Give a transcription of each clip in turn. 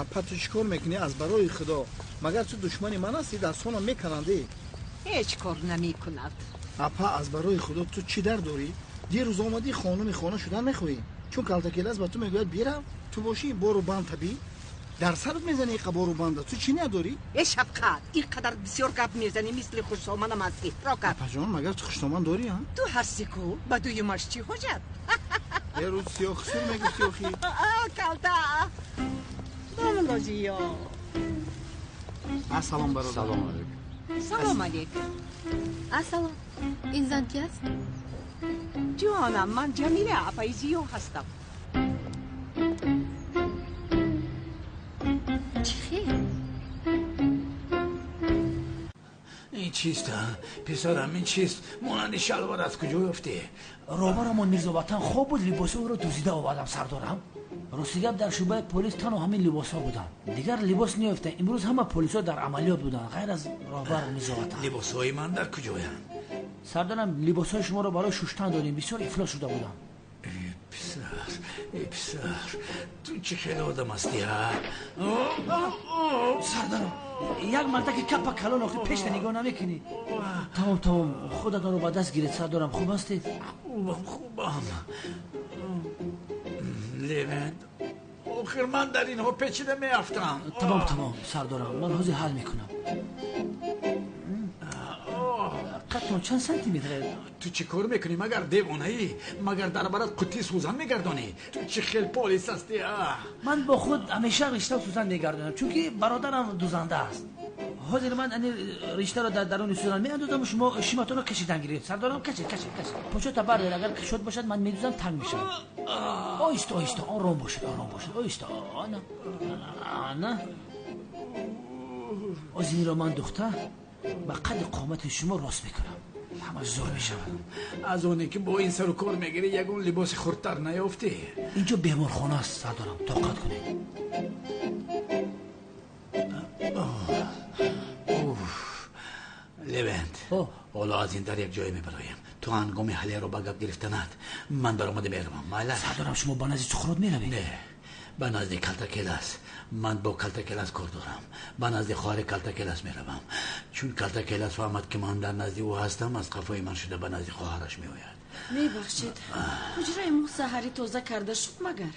Апа, ту чӣ кор мекунӣ аз барои Худо? Магар ту душмани ман ҳастӣ? Дастонам меканандӣ. Ҳеҷ кор намекунад. Апа, аз барои Худо ту чӣ дард дорӣ? Дирӯз омадӣ хонуми хона шудан мехоҳӣ. Чун калтакелас ба ту мегӯяд бирав, ту бошӣ бору банд табӣ. Дар сарат мезанӣ иқа бору банда. Ту чӣ надорӣ? Э Шафқат, ин қадар бисёр гап мезанӣ, мисли хушсоманам ҳастӣ. Рокат. Апаҷон, магар ту хушсоман дорӣ, а? Ту ҳастӣ ку, ба дуюмаш чӣ ҳоҷат? Дирӯз сиёҳхусур мегуфтӣ охӣ. Калта. Домлозиё. Ассалом бародар. Салом алейкум. Салом алейкум. Ассалом. Ин зан ки аст? Ҷонам, ман Ҷамила апаи Зиё ҳастам. Чӣ хел? Ин чист, писарам, ин чист? Монанди шалвор аз куҷо ёфтӣ? Роҳбарамон Мирзоватан хоб буд, либоси ӯро дузида овардам, сардорам. Рости гап, дар шӯъбаи полис танҳо ҳамин либосҳо буданд. Дигар либос наёфтам. Имрӯз ҳама полисҳо дар амалиёт буданд, ғайр аз роҳбар Мирзоватан. Либосҳои ман дар куҷоянд? Сардорам, либосҳои шуморо барои шуштан додем, бисёр ифлос шуда буданд. Э писар, э писар, ту чӣ хеле одам ҳастӣ, ҳа? Сардорам, як мардаки капа калон охи пешта нигоҳ намекунӣ. Тамом, тамом, худатонро ба даст гиред, сардорам, хуб ҳастед? Хубам, хубам. Левент, охир ман дар инҳо печида меафтам. Тамом, тамом, сардорам, ман ҳозир ҳал мекунам. Қадтон чанд сантиметр? Ту чӣ кор мекунӣ? Магар девонаӣ? Магар дар барат қуттии сӯзан мегардонӣ? Ту чӣ хел полис ҳастӣ, а? Ман бо худ ҳамеша риштау сӯзан мегардонам, чунки бародарам дузанда аст. Ҳозир ман ани риштаро дар даруни сӯзан меандозам, шумо шиматонро кашидан гиред. Сардорам, кашед, кашед, кашед. Почота бардоред, агар кушод бошад ман медузам, танг мешавад. Оҳиста, оҳиста, ором бошед, ором бошед, оҳиста. Ана, ана. Озиниро ман духта ба қадди қомати шумо рост мекунам. Ҳамаш зор мешавад. Аз оне ки бо ин сару кор мегирӣ, ягон либоси хурдтар наёфтӣ? Инҷо беморхона аст, сардорам, тоқат кунед. Левент, ҳоло аз ин дар як ҷое мебароем. Ту ҳангоми ҳалеро ба гап гирифтанат ман баромада меравам. Майлаш? Сардорам, шумо ба назди Сухрот меравед? Не, ба назди Калтакелас. Ман бо Калтакелас кор дорам. Ба назди хоҳари Калтакелас меравам. Чун Калтакелас фаҳмад ки ман дар назди ӯ ҳастам, аз қафои ман шуда ба назди хоҳараш меояд. Мебахшед, ҳуҷраи мо саҳарӣ тоза карда шуд магар?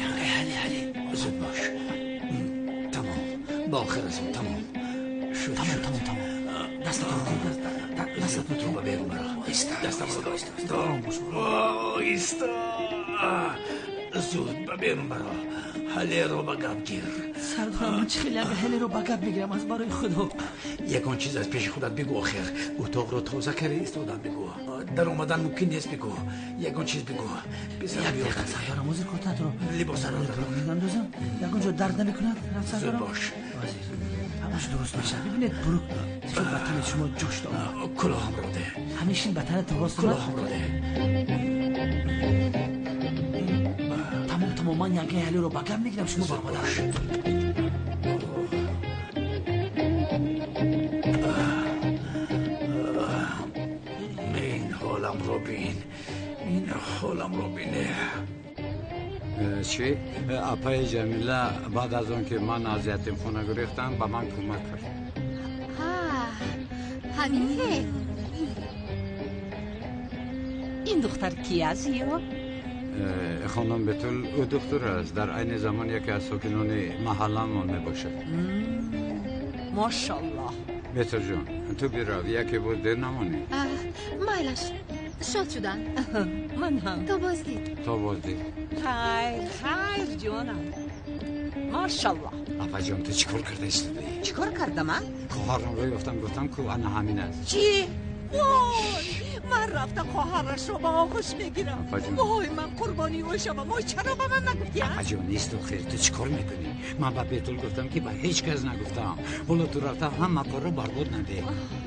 Янга, ҳале, ҳале, зуд бош. Тамом, ба охир расид, тамом. Шуд, тамом, тамом, тамом. Дастатон кун, дастатон ту ба берун баро. Дастамро оҳиста. Зуд ба берун баро. Ҳалеро ба гап гир. Сардорам, ман чӣ хеле агар ҳалеро ба гап мегирам аз барои Худо. Ягон чиз аз пеши худат бигӯ охир. Утоқро тоза карда истодан бигӯ. Дар омадан мумкин нест бигӯ. Ягон чиз бигӯ. Як дақиқа, сардорам, ҳозир куртатро либосаро меандозам. Ягон ҷо дард намекунад, зуд бош. Ҳамаш дуруст мешавад. Бибинед, бурук чун ба тани шумо ҷӯш дод. Кулоҳамро деҳ. Ҳамешин ба танатон рост кулоҳамро деҳ. Тамом, тамом, ман янгаи ҳалеро ба гап мегирам, шумо баромада. Ин ҳоламро бин, ин ҳоламро бине. Чӣ? Апаи Ҷамила баъд аз он ки ман аз ятимхона гурехтам, ба ман кӯмак кард. Ҳа, ҳамин хел. Ин духтар ки аст ё? Хонум Бетул, ӯ духтур аст. Дар айни замон яке аз сокинони маҳалламон мебошад. Мошаллоҳ. Бетулҷон, ту бирав, яке боз дер намонӣ. Майлаш, шод шудам. Ман ҳам. То боздид. То боздид. Хайр, хайр, ҷонам. Мошаллоҳ. Апаҷон, ту чӣ кор карда истодаӣ? Чӣ кор кардам, а? Хоҳарамро ёфтам, гуфтам ку ана ҳамин аст. Чӣ? Вой, ман рафта хоҳарашро ба оғӯш мегирам. Вой, ман қурбонии ӯ шавам. Ой, чаро ба ман нагуфтӣ, а? Апаҷон, нест охир, ту чӣ кор мекунӣ? Ман ба Бетул гуфтам ки ба ҳеҷ кас нагуфтам. Ҳоло ту рафта ҳама корро барбод надеҳ.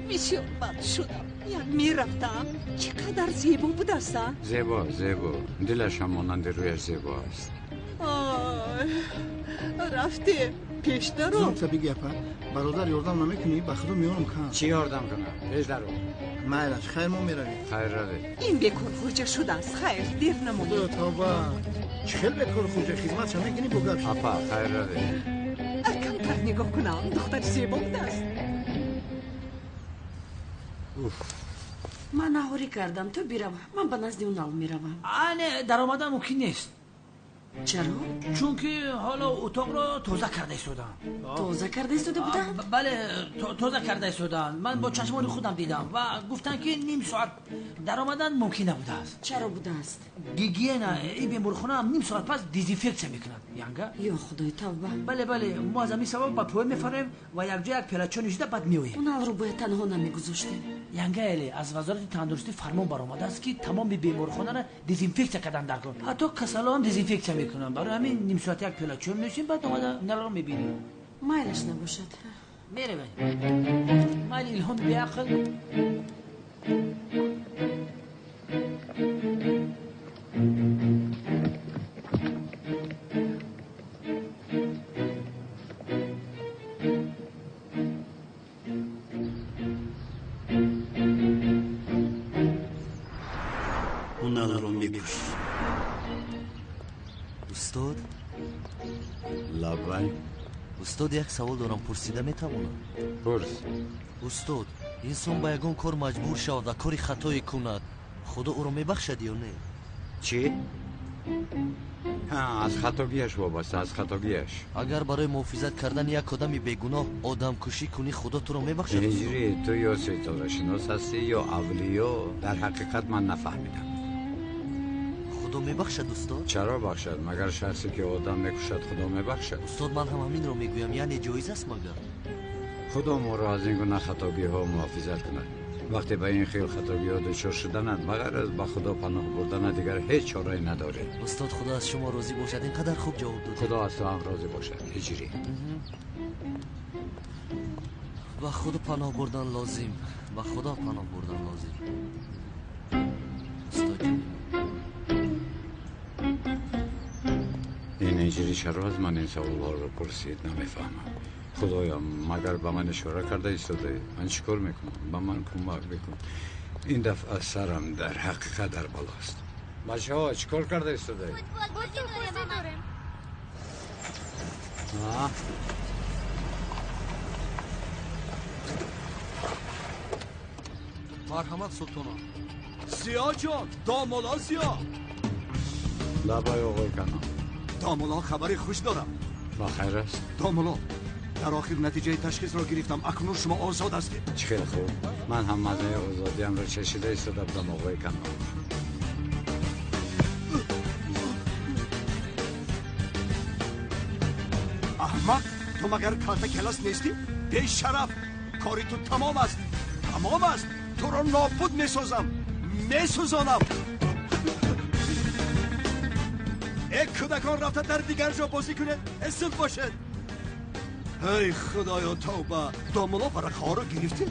Бисёр бад шудам. Як мерафтам, чӣ қадар зебо будааст, а? Зебо, зебо. Дилаш ҳам монанди рӯяш зебо аст. Вой, рафтем пеш даро. Зуд бигӣ апа, бародар ёрдам намекунӣ? Ба худо меёрам кан. Чӣ ёрдам кунам? Пеш даро. Майлаш, хайр, мо меравем. Хайр, равед. Ин бекор хоҷа шудааст. Хайр, дер намонед. Худоё тавба, чӣ хел бекор хоҷа, хизматша мекунӣ бо гап. Апа, хайр, равед. Камтар нигоҳ кунам, духтари зебо будааст. Ман наҳорӣ кардам, ту бирав, ман ба назди Унал меравам. Не, даромадан мумкин нест. Чаро? Чунки ҳоло утоқро тоза карда истодам. Тоза карда истода буданд? Бале, тоза карда истоданд. Ман бо чашмони худам дидам ва гуфтанд, ки ним соат даромадан мумкин набудааст. Чаро будааст? Гигиена ин беморхона ним соат пас дезинфексия мекунад, янга. Ё худои, тавба. Бале, бале, мо аз ҳамин сабаб ба поён мефароем ва якҷо як пиёлачо нишида баъд меоем. Уналро бояд танҳо намегузоштем. Янга эле, аз вазорати тандурустӣ фармон баромадааст, ки тамоми беморхонаро дезинфексия кардан дар кор. Ҳатто касалҳо ҳам дезинфексия мекунанд. Барои ҳамин ним соат як пиёла чой менӯшем, баъд омада Уналро мебинем. Майлаш набошад. Меравем. Майли, Илҳоми беақл. Уналро мекушӣ. Устод? Лаббай. Устод, як савол дорам, пурсида метавонам? Пурс. Устод, инсон ба ягон кор маҷбур шавад ва кори хатое кунад, худо ӯро мебахшад ё не? Чӣ? Аз хатогиаш вобаста, аз хатогиаш. Агар барои муҳофизат кардани як одами бегуноҳ одамкушӣ кунӣ, худо туро мебахшад? Ҳиҷрӣ, ту ё ситорашинос ҳастӣ, ё авлиё. Дар ҳақиқат ман нафаҳмидам. Худо мебахшад, устод? Чаро бахшад? Магар шахсе ки одам мекушад, худо мебахшад? Устод, ман ҳам ҳаминро мегӯям, яъне ҷоиз аст магар? Худо моро аз ин гуна хатогиҳо муҳофизат кунад. Вақте ба ин хел хатогиҳо дучор шуданад, ба ғайр аз ба худо паноҳ бурдана дигар ҳеҷ чорае надоред. Устод, худо аз шумо розӣ бошад, ин қадар хуб ҷавоб додед. Худо аз ту ҳам розӣ бошад, ҳиҷрӣ. Ба худо паноҳ бурдан лозим, ба худо паноҳ бурдан лозим. Устод ҷон. Ин ҳиҷрӣ чаро аз ман ин саволҳоро пурсид, намефаҳмам. Худоё, магар ба ман ишора карда истодаӣ? Ман чӣ кор мекунам? Ба ман кӯмак бикун. Ин дафъа сарам дар ҳақиқат дар балост. Бачаҳо, чӣ кор карда истодаед? Футбол дорем. Марҳамат, султона. Зиё ҷон, домулло Зиё. Лабай, оғои Канон. Домулло, хабари хуш дорам. Ба хайр аст? Домулло, дар охир натиҷаи ташхисро гирифтам. Акнун шумо озод ҳастед. Чӣ хеле хуб. Ман ҳам маззаи озодиамро чашида истода будам, оғои Канон. Аҳмақ, ту магар калта келас нестӣ? Бешараф, кори ту тамом аст. Тамом аст. Туро нобуд месозам. Месӯзонам. Э, кӯдакон, рафта дар дигар ҷо бозӣ кунед. Эсил бошед. Эй худоё, тавба, домулло варақаҳоро гирифтӣ?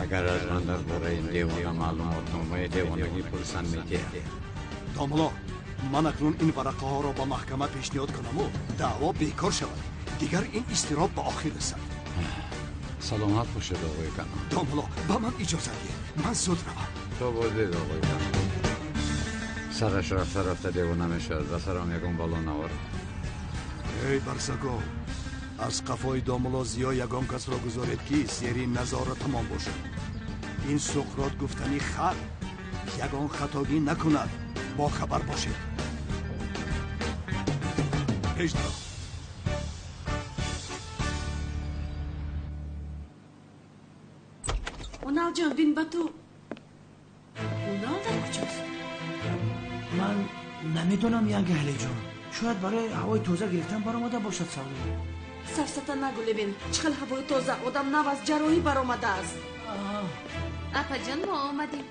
Агар аз ман дар бораи ин девона маълумотномаи девонагӣ пурсанд, медиҳам. Домулло, ман акнун ин варақаҳоро ба маҳкама пешниҳод кунаму даъво бекор шавад. Дигар ин изтироб ба охир расад. Саломат бошед, оғои Канон. Домулло, ба ман иҷозат диҳед, ман зуд равам. То боздид, оғои Канон. Сараш рафта рафта девона мешавад, ба сарам ягон бало наорад. Эй барзагов, аз қафои домулло Зиё ягон касро гузоред, ки зери назоратамон бошад. Ин Суқрот гуфтани хат ягон хатогӣ накунад, бохабар бошед. Пеш даро. Уналҷон, бин ба ту. Унал дар куҷост? Ман намедонам, янга Ҳалиҷон. Шояд барои ҳавои тоза гирифтан баромада бошад, савдо. Сафсата нагӯ, Левин. Чӣ хел ҳавои тоза? Одам нав аз ҷарроҳӣ баромадааст. Апаҷон, мо омадем.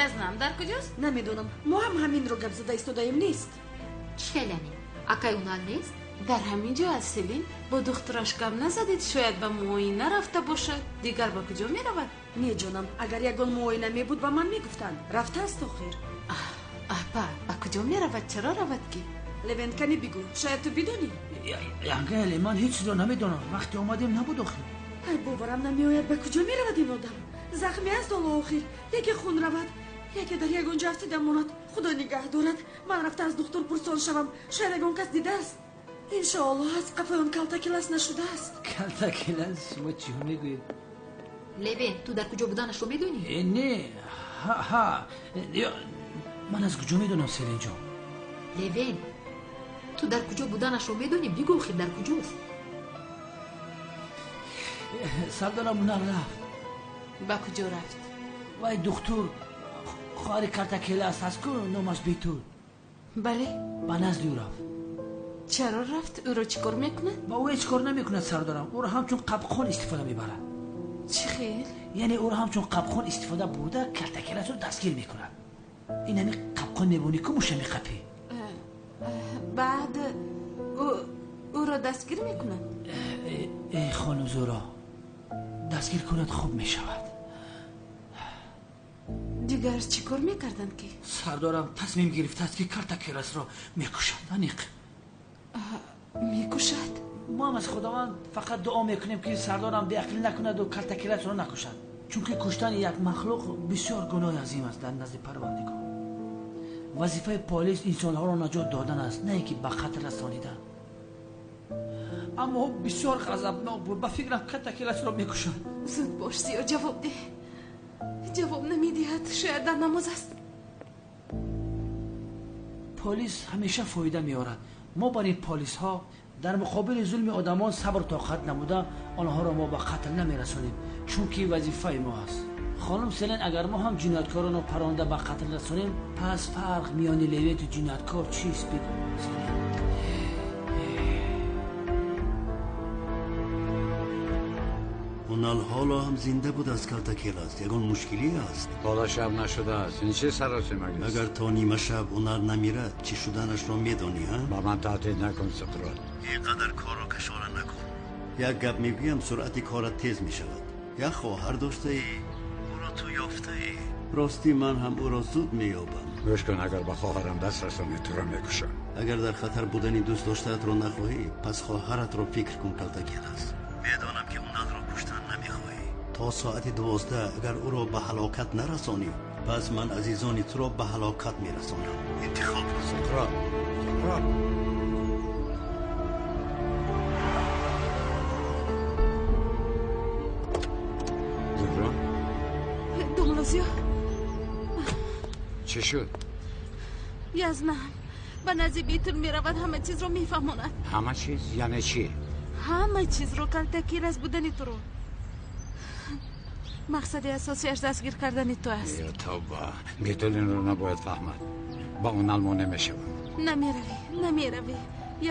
Язнам дар куҷост? Намедонам. Мо ҳам ҳаминро гап зада истодаем, нест. Чӣ хел яъне? Акай Унал нест? Дар ҳамин ҷо аст, Селин. Бо духтураш гап назадед, шояд ба муоина рафта бошад. Дигар ба куҷо меравад? Не, ҷонам, агар ягон муоина мебуд, ба ман мегуфтанд. Рафтааст охир. Апа, ба куҷо меравад? Чаро равад ки? Левент, кани бигӯ, шояд ту бидонӣ. Янгали, ман ҳеҷ чизро намедонам. Вақте омадем набуд охир. Ай, боварам намеояд, ба куҷо меравад ин одам? Захмӣ аст ҳоло охир. Яке хун равад, яке дар ягон ҷо афтида монад. Худо нигаҳ дорад. Ман рафта аз духтур пурсон шавам. Шояд ягон кас дидааст. Иншоаллоҳ аз қафои он калтакелас нашудааст. Калтакелас? Шумо чиҳо мегӯед? Левен, ту дар куҷо буданашро медонӣ? Не, ҳа, ман аз куҷо медонам, Селинҷон? Левен, ту дар куҷо буданашро медонӣ? Бигӯ охир дар куҷост? Сардорам Унал рафт. Ба куҷо рафт? Вай духтур хоҳари калтакелас аст ку, номаш Бетул. Бале. Ба назди ӯ рафт. Чаро рафт? Ӯро чӣ кор мекунад? Ба ӯ ҳеҷ кор намекунад, сардорам. Ӯро ҳамчун қабқон истифода мебарад. Чӣ хел? Яъне ӯро ҳамчун қабқон истифода бурда калтакеласро дастгир мекунад. Ин ҳами қабқон мебонӣ ку муша меқапӣ. Баъд ӯро дастгир мекунад? Эй хонум Зуро, дастгир кунад хуб мешавад. Дигар чӣ кор мекарданд ки? Сардорам тасмим гирифтааст ки калтакеласро мекушад. Аниқ. Мекушад? Мо ҳам аз Худованд фақат дуо мекунем ки сардорам беақлӣ накунаду калтакеласро накушад. Чунки куштани як махлуқ бисёр гуноҳи азим аст дар назди Парвардигор. Вазифаи полис инсонҳоро наҷот додан аст, на ин ки ба қатл расонидан. Аммо бисёр ғазабнок буд. Ба фикрам калтакеласро мекушад. Зуд бош, Зиё, ҷавоб деҳ. Ҷавоб намедиҳад, шояд дар намоз аст. Полис ҳамеша фоида меорад. Мо бар ин полисҳо дар муқобили зулми одамон сабр тоқат намуда онҳоро мо ба қатл намерасонем, чунки вазифаи мо аст. Хонум Селен, агар мо ҳам ҷинояткоронро паронда ба қатл расонем, пас фарқ миёни Левенту ҷинояткор чист? Бигӯ, Селен. Унал ҳоло ҳам зинда буд аз калтакелас. Ягон мушкилӣ аст? Ҳоло шаб нашудааст. Ин чӣ саросимагист? Агар то нима шаб Унал намирад, чӣ шуданашро медонӣ, ҳа? Ба ман таҳдид накун, Суқрот. Ин қадар корро кашора накун. Як гап мегӯям, суръати корат тез мешавад. Як хоҳар доштаӣ, ӯро ту ёфтаӣ. Ростӣ ман ҳам ӯро зуд меёбам. Гӯш кун, агар ба хоҳарам даст расонӣ, туро мекушам. Агар дар хатар будани дӯст доштаатро нахоҳӣ, пас хоҳаратро фикр кун, калтакелас. Медонам ки Уналро куштан намехоҳӣ. То соати 12 агар ӯро ба ҳалокат нарасонӣ, пас ман азизони туро ба ҳалокат мерасонам. Интихоб кун. Суқрот, Суқрот. Зуҳро? Домлозиё. Чӣ шуд? Язнам ба назди Бетул меравад, ҳама чизро мефаҳмонад. Ҳама чиз? Яъне чӣ? Ҳама чизро, калтакелас будани туро. Мақсади асосиаш дастгир кардани ту аст. Ё тавба, Бетул инро набояд фаҳмад. Ба Унал монеъ мешавам. Намеравӣ, намеравӣ.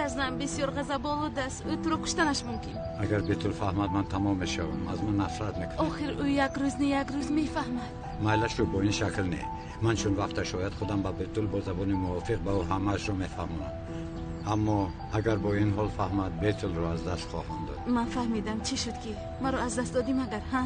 Язнам бисёр ғазаболуд аст, ӯ туро куштанаш мумкин. Агар Бетул фаҳмад, ман тамом мешавам. Аз ман нафрат мекунад. Охир ӯ як рӯз не як рӯз мефаҳмад. Майлаш ро бо ин шакл не. Ман чун вақташ шояд худам ба Бетул бо забони мувофиқ ба ӯ ҳамаашро мефаҳмонам. Аммо агар бо ин ҳол фаҳмад, Бетулро аз даст хоҳам дод. Ман фаҳмидам чӣ шуд ки маро аз даст додӣ, магар ҳа?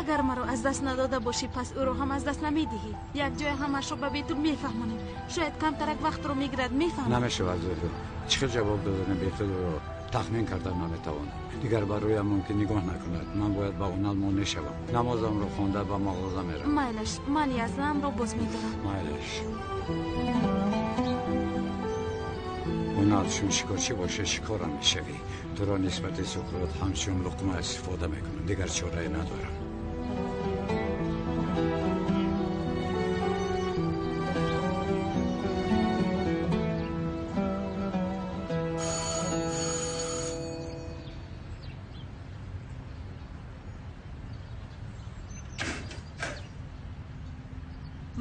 Агар маро аз даст надода бошӣ, пас ӯро ҳам аз даст намедиҳӣ. Як ҷоя ҳамаашро ба Бетул мефаҳмонем. Шояд камтарак вақтро мегирад, мефаҳмам. Намешавад, Зуҳро. Чӣ хел ҷавоб додани Бетулро тахмин кардан наметавонам. Дигар ба рӯям мумкин нигоҳ накунад. Ман бояд ба Унал монеъ шавам. Намозамро хонда ба мағоза меравам. Майлаш, ман Язнамро боз медорам. Майлаш. Унал, чун шикорчӣ бошӣ, шикорам мешавӣ. Туро нисбати Суқрот ҳамчун луқма истифода мекунам. Дигар чорае надорам.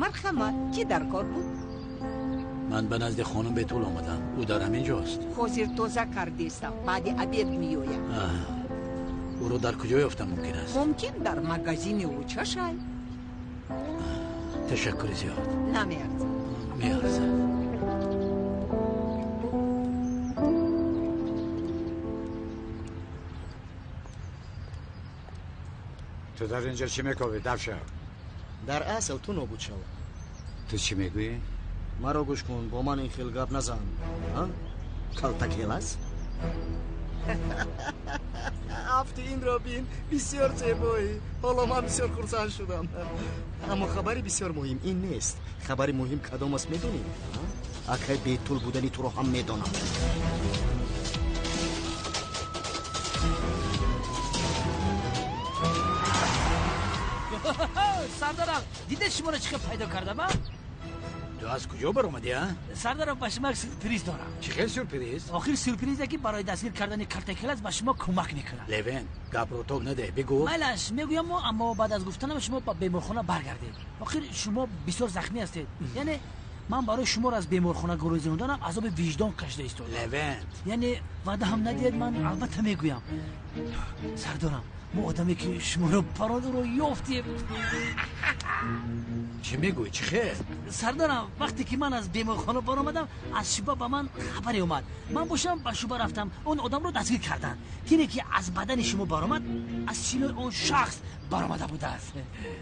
Марҳамат, кӣ дар кор буд? Ман ба назди хонум Бетул омадам. Ӯ дар ҳамин ҷост. Ҳозир тоза кардестам, баъди обед меоям. Ӯро дар куҷо ёфтан мумкин аст? Мумкин дар магазини Учашай. Ташаккури зиёд. Намеарзад. Меарзад. Ту дар инҷо чӣ мекобӣ, Давша? Дар асл ту нобуд шав. Ту чӣ мегӯӣ? Маро гӯш кун, бо ман ин хел гап назан. Калтакелас? Афти инро бин, бисёр зебоӣ. Ҳоло ман бисёр хурсанд шудам. Аммо хабари бисёр муҳим ин нест. Хабари муҳим кадом аст медонӣ? Акай бетул будани туро ҳам медонам. Сардарам, дидед шуморо чӣ хел пайдо кардам, а? Ту аз куҷо баромадӣ, а? Сардарам, ба шумо як сюрприз дорам. Чӣ хел сюрприз? Охир сюрпризе ки барои дастгир кардани калтакелас ба шумо кӯмак мекунад. Левен, гапро тоб наде, бигӯ. Майлаш, мегӯям, аммо баъд аз гуфтанам шумо ба беморхона баргардед. Охир шумо бисёр захмӣ ҳастед. Яъне ман барои шуморо аз беморхона гурезонданам азоби виҷдон кашида истодам. Левен, яъне ваъда ҳам надиҳед, ман албатта мегӯям. Сардорам, мо одаме ки шуморо парон ӯро ёфтем. Чӣ мегӯӣ, чӣ хел? Сардарам, вақте ки ман аз беморхона баромадам, аз шуба ба ман хабаре омад. Ман бошам ба шуба рафтам, он одамро дастгир карданд. Тире ки аз бадани шумо баромад, аз синои он шахс баромада будааст.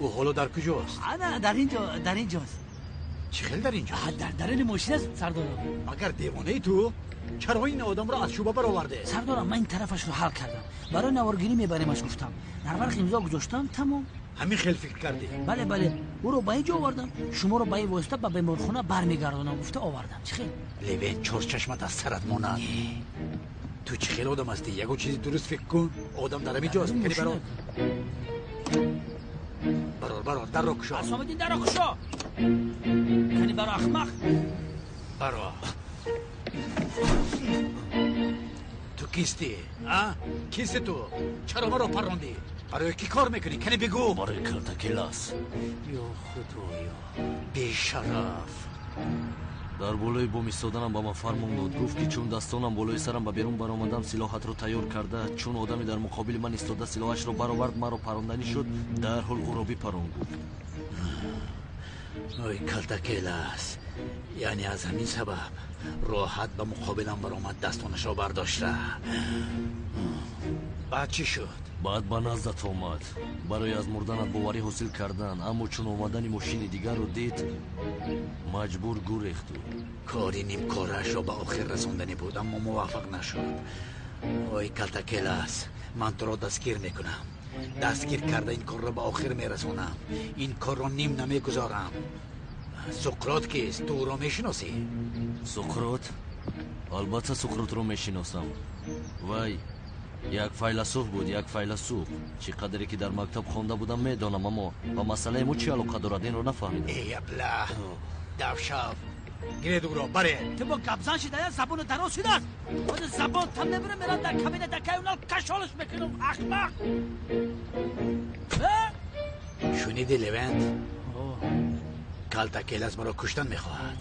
Ӯ ҳоло дар куҷост? Ана дар инҷо, дар инҷост. Чӣ хел дар инҷо? Дар даруни мошин аст, сардорам. Магар девонаи ту? Чаро ин одамро аз шуба бароварде? Сардорам, ман ин тарафашро ҳал кардам. Барои наворгирӣ мебаремаш гуфтам. Дар варқ имзо гузоштам, тамом. Ҳамин хел фикр кардӣ? Бале, бале. Ӯро ба ин ҷо овардам. Шуморо ба ин восита ба беморхона бармегардонам гуфта овардам. Чӣ хел? Левен, чорчашмат аз сарат монад. Ту чӣ хел одам ҳастӣ? Ягон чизи дуруст фикр кун. Одам дар ҳамин ҷост. Кани барор. Барор, барор, дарро кушо. Асомиддин, дарро кушо. Кани баро, ахмақ. Баро. Ту кистӣ? А? Кисти ту? Чаро маро паррондӣ? Барои кӣ кор мекунӣ? Кани бигӯ. Барои калтакелас. Ё худоё, бешараф. Дар болои бом истоданам ба ман фармон дод. Гуфт ки чун дастонам болои сарам ба берун баромадам, силоҳатро тайёр карда, чун одаме дар муқобили ман истода силоҳашро баровард, маро парронданӣ шуд, дарҳол ӯро бипарон гуфт. Ой, калтакелас, яъне аз ҳамин сабаб роҳат ба муқобилам баромад, дастонашро бардошта. Баъд чӣ шуд? Баъд ба наздат омад барои аз мурданат боварӣ ҳосил кардан, аммо чун омадани мошини дигарро дид, маҷбур гурехту. Кори нимкораашро ба охир расонданӣ буд, аммо муваффақ нашуд. Ой, калтакелас, ман туро дастгир мекунам. Дастгир карда ин корро ба охир мерасонам. Ин корро ним намегузорам. Суқрот кист? Ту ӯро мешиносӣ? Суқрот? Албатта Суқротро мешиносам. Вай як файласуф буд, як файласуф. Чӣ қадре ки дар мактаб хонда будам медонам, аммо ба масъалаи мо чӣ алоқа дорад, инро нафаҳмидам. Эй абла, давшав, гиред ӯро, баред. Ту бо гапзан шида, забону дароз шудааст. Ҳозир забон там набирам, мерам дар кабина дакаи унал кашолаш мекунам, ахмақ. Шуниди, Левент? Калтакелас маро куштан мехоҳад.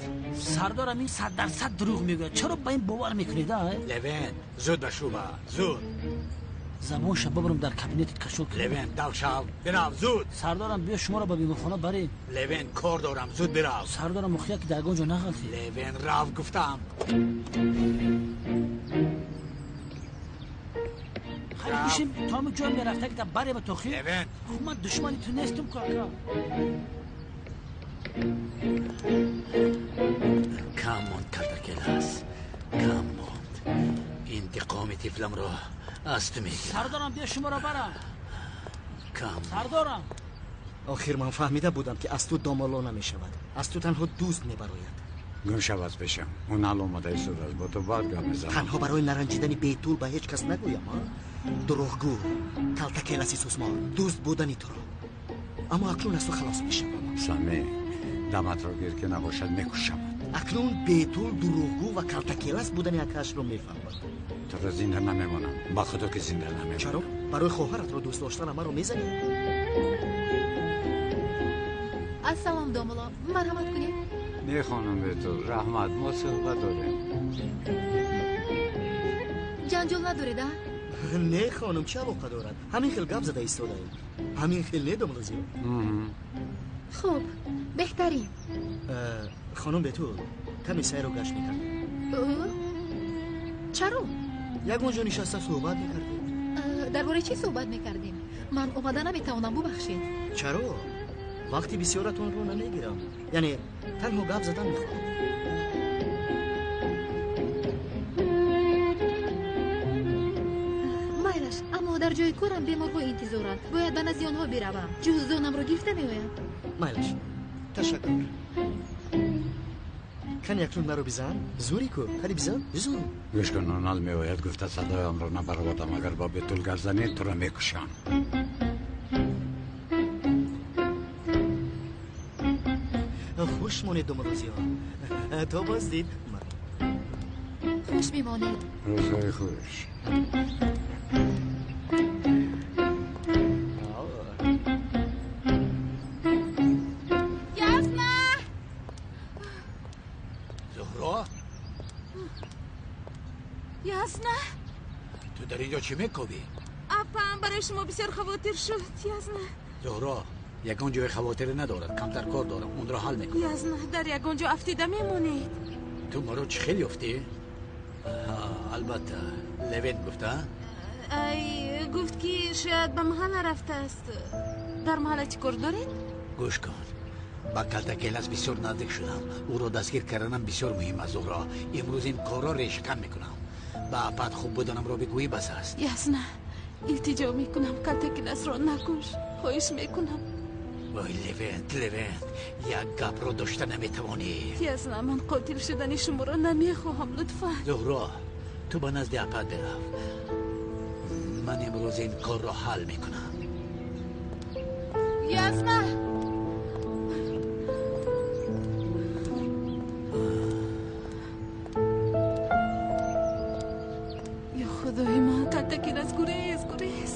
Сардорам, ин 100% дурӯғ мегӯяд. Чаро ба ин бовар мекунед, а? Левент, зуд ба шуба, зуд. Забонша бибарам дар кабинетат кашол кунам. Левент, давшав, бирав, зуд. Сардорам, биё шуморо ба беморхона барем. Левент, кор дорам, зуд бирав. Сардорам, мухия ки дар ягон ҷо нағалтӣ. Левент, рав гуфтам. Хайр, бишин, то ҳамин ҷой мерафта ки дар барема то хир. Левент. Хуб, ман душмани ту нестам, кака. Кам монд, калтакелас, кам монд. Интиқоми тифламро аз ту мегирам. Сардорам, биё шуморо барам. Кам. Сардорам. Охир ман фаҳмида будам ки аз ту домоло намешавад. Аз ту танҳо дӯст мебарояд. Гум шав аз пешам. Ӯ нал омада истодааст, бо ту баъд гап мезанам. Танҳо барои наранҷидани бетул ба ҳеҷ кас нагӯям, а? Дурӯғгӯ, калтакеласи сусмор, дӯст будани туро. Аммо акнун аз ту халос мешавам. Сами, даматро гир ки набошад мекушамат. Акнун бетул дурӯғгӯ ва калтакелас будани акаашро мефаҳмад. Туро зинда намемонам. Ба худо ки зинда намемонам. Чаро? Барои хоҳаратро дӯст доштан маро мезанӣ? Ассалом, домуло, марҳамат кунед. Не, хонум Бетул, раҳмат, мо суҳбат дорем. Ҷанҷол надоред, а? Не, хонум, чӣ алоқа дорад? Ҳамин хел гап зада истодаем. Ҳамин хел не, домуло зиё? Хуб, беҳтарин. Хонум Бетул, каме сайру гашт мекардем. Чаро? Ягон ҷо нишаста суҳбат мекардем. Дар бораи чӣ суҳбат мекардем? Ман омада наметавонам, бубахшед. Чаро? Вақти бисёратонро намегирам. Яъне танҳо гап задан мехоҳам. Майлаш, аммо дар ҷои корам беморҳо интизоранд. Бояд ба назди онҳо биравам. Ҷуздонамро гирифта меоям. Майлаш, ташаккур. Кани акнун маро бизан? Зӯрӣ ку? Кани бизан? Бизан. Гӯш кун, Онал меояд, гуфта садоямро набаровардам. Агар ба Бетул гап занӣ, туро мекушам. Хуш монед, домулло Зиё. То боздид. Хуш бимонед. Рӯзҳои хуш. Ясна! Зуҳро? Ясна? Ту дар инҷо чӣ мекобӣ? Апам барои шумо бисёр хавотир шуд, Ясна. Зуҳро, ягон ҷои хавотире надорад, камтар кор дорам, онро ҳал мекунам. Ясна, дар ягон ҷо афтида мемонед. Ту маро чӣ хел ёфтӣ? Албатта, Левент гуфта? Ай, гуфт ки шояд ба маҳалла рафтааст. Дар маҳалла чӣ кор доред? Гӯш кун, ба Калтакелас бисёр наздик шудам. Ӯро дастгир карданам бисёр муҳим аст, Зуҳро. Имрӯз ин корро решакан мекунам. Ба апат хуб буданамро бигӯӣ бас аст. Ясна, илтиҷо мекунам, Калтакеласро накуш. Хоҳиш мекунам. Вой, Левент, Левент, як гапро дошта наметавонӣ. Ясна, ман қотил шудани шуморо намехоҳам, лутфан. Зуҳро, ту ба назди апат бирав. Ман имрӯз ин корро ҳал мекунам. Ясна! Ё худои ман, Калтакелас гурез, гурез.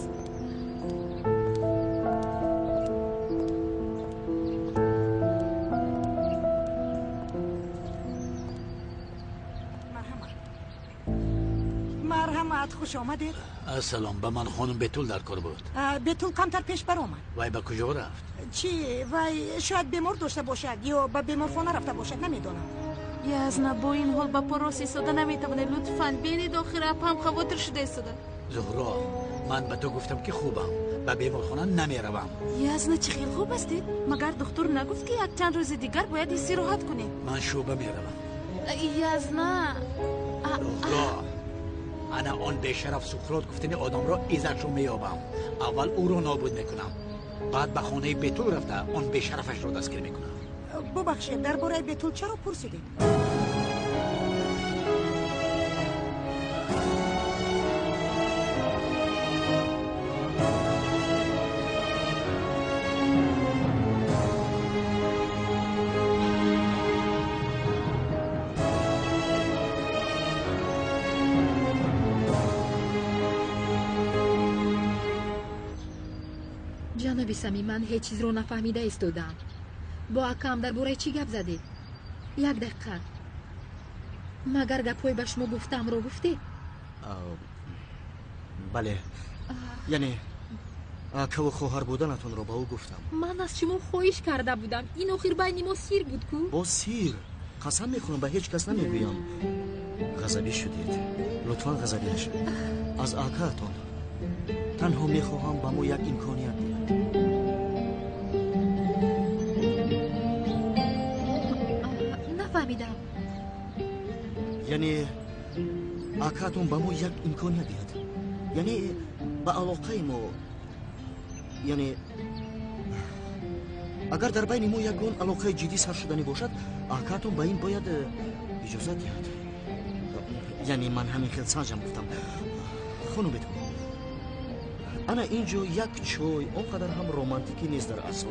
Марҳамат, хуш омадед. Ассалом, ба ман хонум Бетул дар кор буд. Бетул камтар пеш баромад. Вай ба куҷо рафт? Чӣ, вай шояд бемор дошта бошад ё ба беморхона рафта бошад, намедонам. Ясна, бо ин ҳол ба по рост истода наметавонед. Лутфан бинед, охир апам хавотир шуда истода. Зуҳро, ман ба ту гуфтам ки хубам, ба беморхона намеравам. Ясна, чӣ хел хуб ҳастед? Магар духтур нагуфт ки якчанд рӯзи дигар бояд истироҳат кунед? Ман шӯъба меравам. Ясна, Зуҳро, ана он бешараф Суқрот гуфтани одамро иззатшо меёбам. Аввал ӯро нобуд мекунам, баъд ба хонаи Бетул рафта он бешарафашро дастгир мекунам. Бубахшед, дар бораи Бетул чаро пурсидед? Ҷаноби Самим, ман ҳеҷ чизро нафаҳмида истодаам. Бо акаам дар бораи чӣ гап задед? Як дақиқа. Магар гапҳои ба шумо гуфтаамро гуфтед? Бале. Яъне акаву хоҳар буданатонро ба ӯ гуфтам. Ман аз шумо хоҳиш карда будам. Ин охир байни мо сир буд ку? Бо сир. Қасам мехӯрам, ба ҳеҷ кас намегӯям. Ғазабӣ шудед. Лутфан ғазабӣ нашавед. Аз акаатон танҳо мехоҳам ба мо як имконият диҳад. Нафаҳмидам. Яъне акаатон ба мо як имконият диҳад. Яъне ба алоқаи мо, яъне агар дар байни мо ягон алоқаи ҷиддӣ сар шуданӣ бошад, акаатон ба ин бояд иҷозат диҳад. Яъне ман ҳамин хел санҷам гуфтам. Хонум Бетул, ана ин ҷо як чой он қадар ҳам романтикӣ нест дар асл.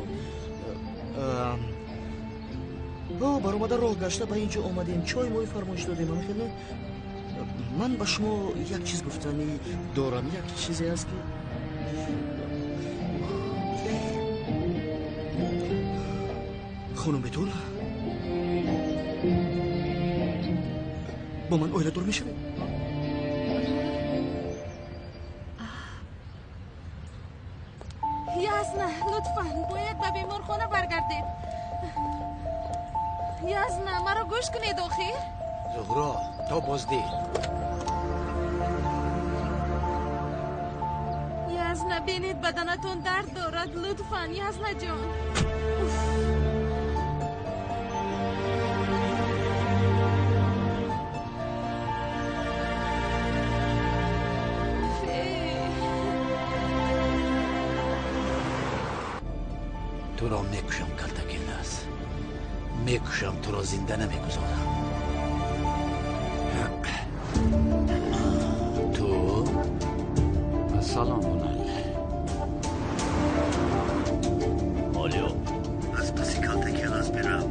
Баромада роҳ гашта ба ин ҷо омадем, чой мои фармоиш додем. Ҳамин хел не? Ман ба шумо як чиз гуфтанӣ дорам, як чизе аст ки хонум Бетул, бо ман оиладор мешавед? Ясна, лутфан бояд ба беморхона баргардед. Ясна, маро гӯш кунед охир. Зуҳро, то боздид. Ясна, бинед, баданатон дард дорад. Лутфан, Ясна ҷон. Уф. Туро мекушам, Калтакелас. Мекушам, туро зинда намегузорам. Ту? Салом, Унал. Олио, аз паси Калтакелас бирав.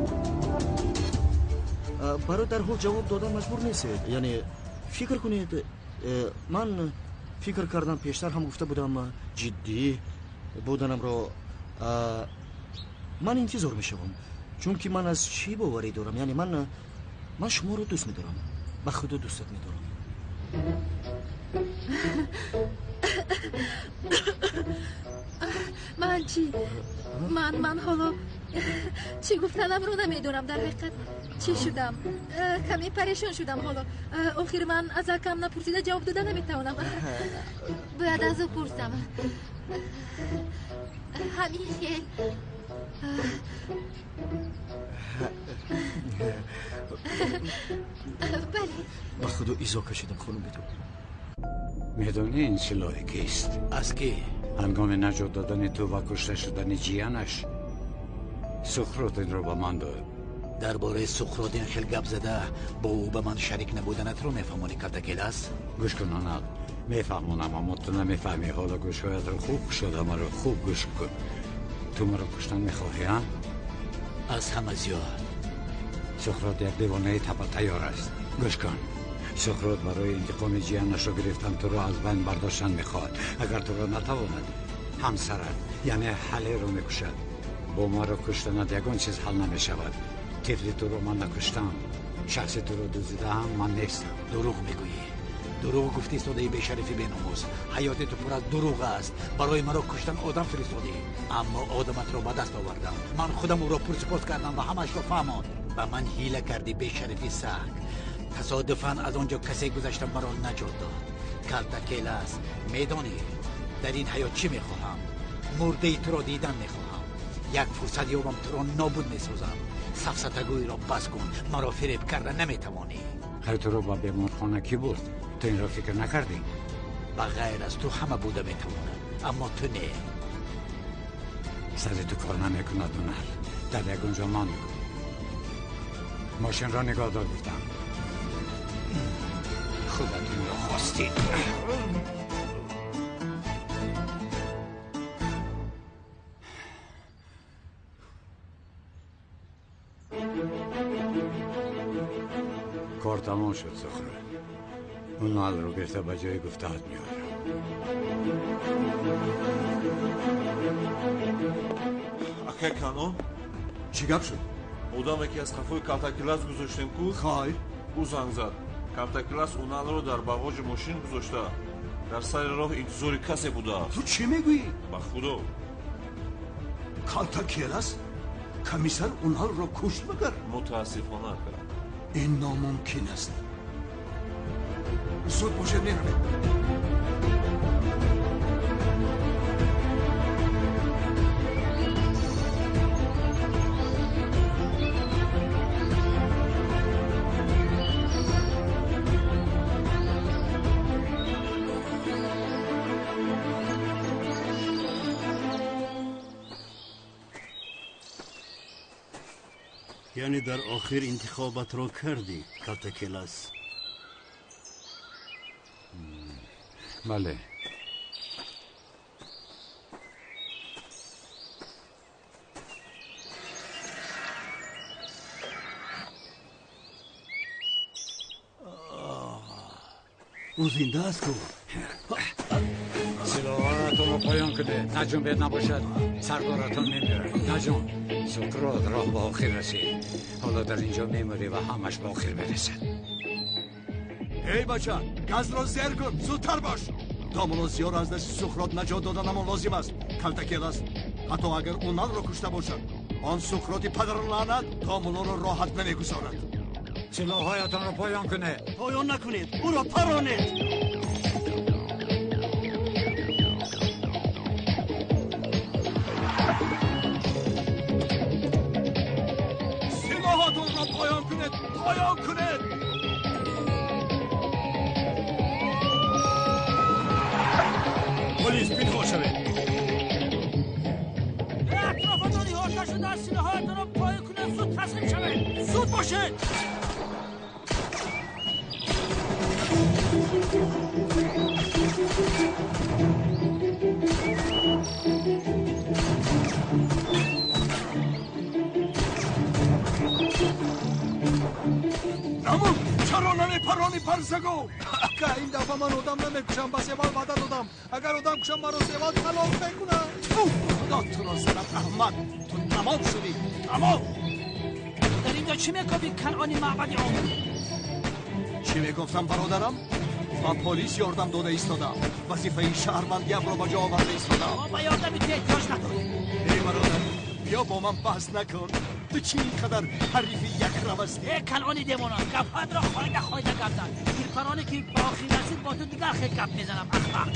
Барои дарҳол ҷавоб додан маҷбур нестед. Яъне фикр кунед, ман фикр кардам, пештар ҳам гуфта будам, ҷиддӣ буданамро. Ман интизор мешавам, чунки ман аз чӣ боварӣ дорам. Яъне ман шуморо дӯст медорам, ба худо дӯстат медорам. Ман чӣ? Ман ҳоло чӣ гуфтанамро намедонам. Дар ҳақиқат чӣ шудам? Каме парешон шудам ҳоло. Охир ман аз акам напурсида ҷавоб дода наметавонам. Бояд аз ӯ пурсам. Ҳамин хел. Бале. Ба худо изо кашидам, хонум Бетул. Медонӣ ин силоҳи кист? Аз кӣ? Ҳангоми наҷот додани ту ва кушта шудани ҷиянаш Суқрот инро ба ман дод. Дар бораи Суқрот ин хел гап зада бо ӯ ба ман шарик набуданатро мефаҳмонӣ, Калтакелас? Гӯш кун, Унал, мефаҳмонам, аммо ту намефаҳмӣ. Ҳоло гӯшҳоятро хуб кушода маро хуб гӯш кун. Ту маро куштан мехоҳӣ, а? Аз ҳама зиёд. Суқрот як девонаи табатайёр аст. Гӯш кун, Суқрот барои интиқоми ҷиянашро гирифтан туро аз байн бардоштан мехоҳад. Агар туро натавонад, ҳамсарат, яъне Ҳалеро мекушад. Бо маро куштанат ягон чиз ҳал намешавад. Тифли туро ман накуштам, шахси туро дуздидаам ман нестам. Дурӯғ мегӯӣ. Дурӯғ гуфтӣ, содаи бешарифи беномус. Ҳаёти ту пур аз дурӯғ аст. Барои маро куштан одам фиристодӣ, аммо одаматро ба даст овардам. Ман худам ӯро пурсупос кардам ва ҳамаашро фаҳмонд. Ба ман ҳила кардӣ, бешарифи саг. Тасодуфан аз он ҷо касе гузашта маро наҷот дод. Калтакелас, медонӣ дар ин ҳаёт чӣ мехоҳам? Мурдаи туро дидан мехоҳам. Як фурсат ёбам, туро нобуд месозам. Сафсатагӯиро бас кун, маро фиреб карда наметавонӣ. Хайр, туро ба беморхона кӣ бурд? Ту инро фикр накардӣ? Ба ғайр аз ту ҳама буда метавонад, аммо ту не. Сари ту кор намекунад, Унал. Дар ягон ҷо ман мекун. Мошинро нигоҳ дор, гуфтам. Худат инро хостӣ. Кор тамом шуд, Суқрот. Уналро гирифта ба ҷои гуфтаат меорам. Акай Канон? Чӣ гап шуд? Одаме ки аз қафои Калтакелас гузоштем ку? Хайр. Ӯ занг зад. Калтакелас Уналро дар бағоҷи мошин гузошта. Дар сари роҳ интизори касе будааст. Ту чӣ мегӯӣ? Ба худо. Калтакелас комиссар Уналро кушт магар? Мутаассифона, ака. Ин номумкин аст. Зуд бошед, меравем. Яъне дар охир интихобатро кардӣ, Калтакелас? Бале. Ӯ зинда аст ку? Силоҳатонро поён кунед, наҷунбед, набошад сардоратон мемирад. Наҷун, Суқрот, роҳ ба охир расид. Ҳоло дар ин ҷо мемирӣ ва ҳамаш ба охир мерасад. Эй бача, газро зер кун, зудтар бош. Домулло Зиёро аз дасти Суқрот наҷот доданамон лозим аст. Калтакелас, ҳатто агар Уналро кушта бошад, он Суқроти падару лаънат домуллоро роҳат намегузорад. Силоҳҳоятонро поён кунед. Поён накунед, ӯро паронед. Силоҳотонро поён кунед, поён кунед. Полис, пинҳон шавед. Атрофатон иҳота. бошед. Намуд, чаро намепарони парзаго? Ака, ин дафъа ман одам намекушам, ба Севал ваъда додам. Агар одам кушам, маро Севал талоқ мекунад. Тфу, Худо туро занад, аҳмад. Ту тамом шудӣ, тамом. Дар инҷо чӣ мекобӣ, канъони маъбади омӯ? Чӣ мегуфтам, бародарам? Ба полис ёрдам дода истодам. Вазифаи шаҳрвандиамро ба ҷо оварда истодам. Мо ба ёрдами ту эҳтиёҷ надорем. Эй бародар, биё бо ман баҳс накун. Ту чӣ ин қадар ҳарифи якрав ҳастӣ? Э канъони девона, гапҳоятро хоида хоида гап зан. Тирпароне ки ба охир расид, бо ту дигар хел гап мезанам, ахмақ.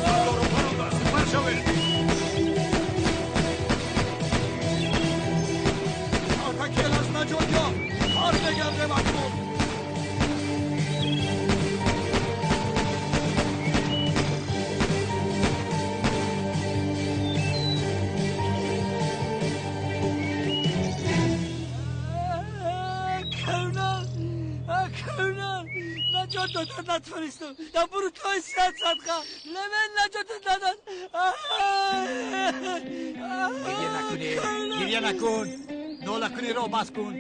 Сардору бародар, сипар шавед. Калтакел аз наҷот ёфт. Бармегардем акнун. Наҷот додан натонистам. Дар бурутҳои сиҳат садқа. Левен наҷотат надод. Гирья накунӣ, гирья накун. Нолакуниро бас кун.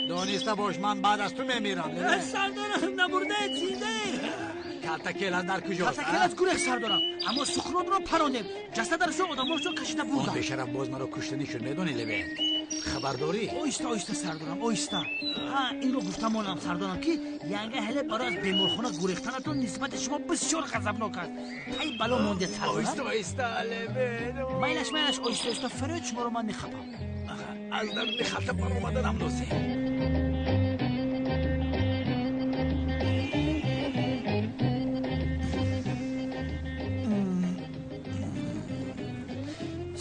Дониста бош, ман баъд аз ту мемирам. Сардорам, намурдаед, зиндаед. Калтакелас дар куҷост? Калтакелас гурехт, сардорам. Аммо Суқротро парондем. Ҷасадарашро одамошон кашида бурданд. Он бешараф боз маро куштанӣ шуд, медонӣ, Левен? Хабардорӣ? Оҳиста, оҳиста, сардорам, оҳиста. Ҳа, инро гуфта монам, сардорам, ки янга ҳеле барои аз беморхона гурехтанатон нисбати шумо бисёр ғазабнок аст. Тай бало мондед, сардорам. Оҳиста, оҳиста, Левен. Майлаш, майлаш, оҳиста, оҳиста, фарёд шуморо ман мехапам. Аз даруни халта баромаданам лозим.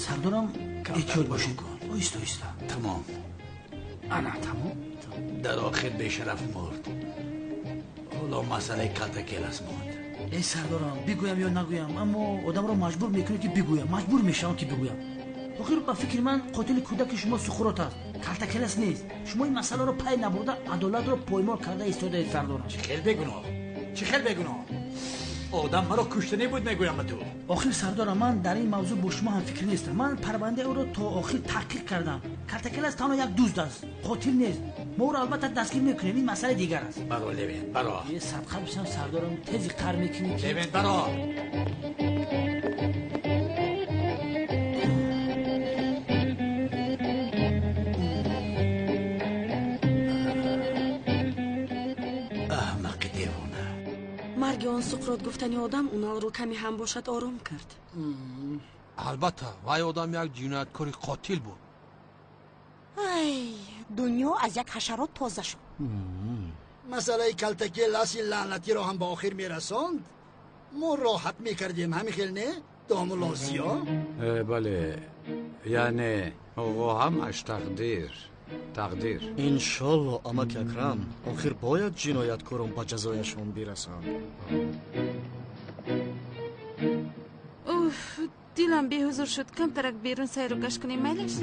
Сардорам, эҳтиёт бошед. Оҳиста, оҳиста. Тамом. Ана, тамом. Дар охир бешараф мурд. Ҳоло масъалаи Калтакелас монд. Эй сардорам, бигӯям ё нагӯям, аммо одамро маҷбур мекунед ки бигӯям. Маҷбур мешавам ки бигӯям. Охир ба фикри ман қотили кӯдаки шумо Суқрот аст, Калтакелас нест. Шумо ин масъаларо пай набурда адолатро поймол карда истодаед, сардорам. Чӣ хел бегуноҳ? Чӣ хел бегуноҳ? Одам маро куштанӣ буд, мегӯям ба ту. Охир сардорам, ман дар ин мавзӯъ бо шумо ҳамфикр нестам. Ман парвандаи ӯро то охир таҳқиқ кардам. Калтакелас танҳо як дузд аст, қотил нест. Мо ӯро албатта дастгир мекунем, ин масъалаи дигар аст. Баро, Левен, баро. Е садқа бишам, сардорам, тези қар мекунӣ ки. Левен, баро. Аҳмақи девона. Марги он Суқрот гуфтани одам Уналро каме ҳам бошад ором кард. Албатта, вай одам як ҷинояткори қотил буд. Ай, дунё аз як ҳашарот тоза шуд. Масъалаи Калтакеласи лаънатиро ҳам ба охир мерасонд. Мо роҳат мекардем, ҳамин хел не, домулло Зиё? Бале, яъне оғо ҳамаш тақдир, тақдир. Иншолло, амаки Акрам, охир бояд ҷинояткорон ба ҷазояшон бирасанд. Уф, дилам беҳузур шуд. Камтарак берун сайру гашт кунем, майлаш?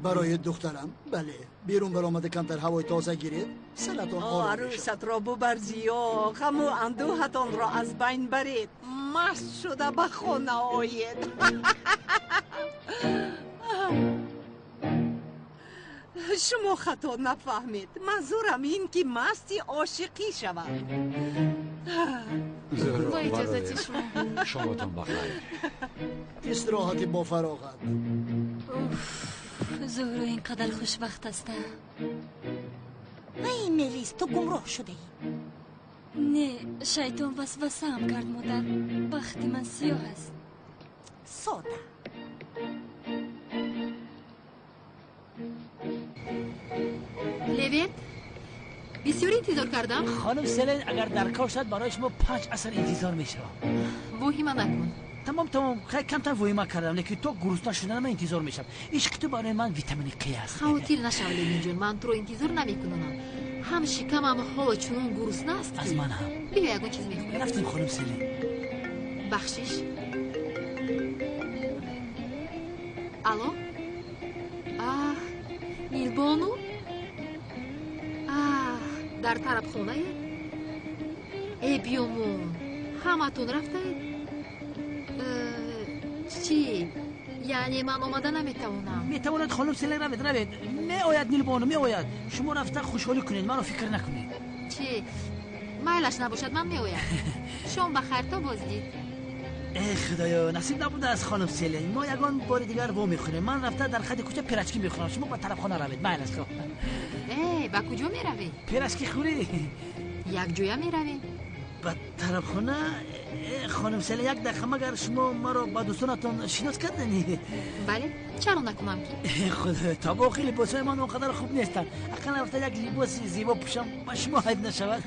Барои духтарам, бале. Берун баромада камтар ҳавои тоза гиред, саратон ором мешавад. Арӯсатро бубар, Зиё, ғаму андӯҳатонро аз байн баред. Маст шуда ба хона оед. Шумо хато нафаҳмед. Манзурам ин ки масти ошиқӣ шавад. Бо иҷозати шумо. Шомотон бахайр. Истироҳати бо фароғат. Уф, Зуҳро ин қадар хушбахт аста. Ай, Мелис, ту гумроҳ шудаӣ. Не, шайтон васвасаам кард, модар. Бахти ман сиёҳ аст. Сода. Левент, бисёр интизор кардам. Хонум Селен, агар дар кор шуд, барои шумо 5 аср интизор мешавам. Воҳима накун. Тамом, тамом, хеле камтар воҳима кардам, лекин то гурусна шуданам интизор мешавам. Ишқи ту барои ман витамини Қ аст. Хавотир нашав, Левинҷон, ман туро интизор намекунонам. Ҳам шикамам ҳоло чунон гурусна аст ки. Аз ман ҳам. Биё ягон чиз мехӯрем. Рафтем, хонум Селен. Бахшиш. Алло? Аҳ, Нилбону? Аҳ, дар тарабхонае? Э, биёмон, ҳаматон рафтаед? Чӣ? Яъне ман омада наметавонам. Метавонад, хонум Селин, равед, равед. Меояд Нилбону, меояд. Шумо рафта хушҳолӣ кунед, маро фикр накунед. Чӣ? Майлаш набошад, ман меоям. Шом ба хайр, то боздид. Э, худоё, насиб набудааст, хонум Селин. Мо ягон бори дигар во мехӯрем. Ман рафта дар хати кӯча пирачки мехӯрам, шумо ба тарабхона равед. Майлаш, хоб. Э, ба куҷо меравед? Пирачки хӯрӣ. Якҷоя меравем. Ба тарабхона? Хонум Селин, як дақиқа, магар шумо маро ба дӯстонатон шинос кардани? Бале, чаро накунам ки? Худоё, табохи либосҳои ман он қадар хуб нестанд. Ақаллан рафта як либоси зебо пӯшам, ба шумо айб нашавад.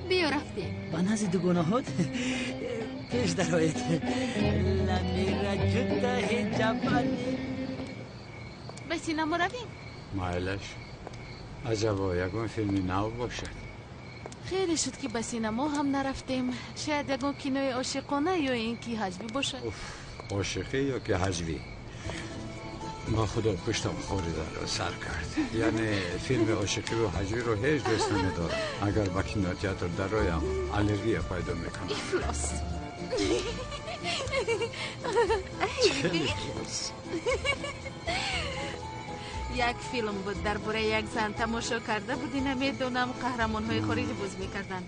Биё, рафтем. Ба назди дугонаҳот пеш дароед. Ламира ҷудаҳи ҷабани. Ба синамо равем? Майлаш, аҷабо ягон филми нав бошад. Хеле шуд, ки ба синамо ҳам нарафтем. Шояд ягон кинои ошиқона ё ин ки ҳаҷвӣ бошад. Ошиқӣ ё ки ҳаҷвӣ? Ба худо, пуштам хоридаро сар кард. Яъне филми ошиқиву ҳаҷвиро ҳеҷ дӯст намедорам. Агар ба кинотеатр дароям, аллергия пайдо мекунам. Ифлос. Ифлос. Як филм буд дар бораи як зан, тамошо карда будӣ, намедонам, қаҳрамонҳои хориҷӣ боз мекарданд.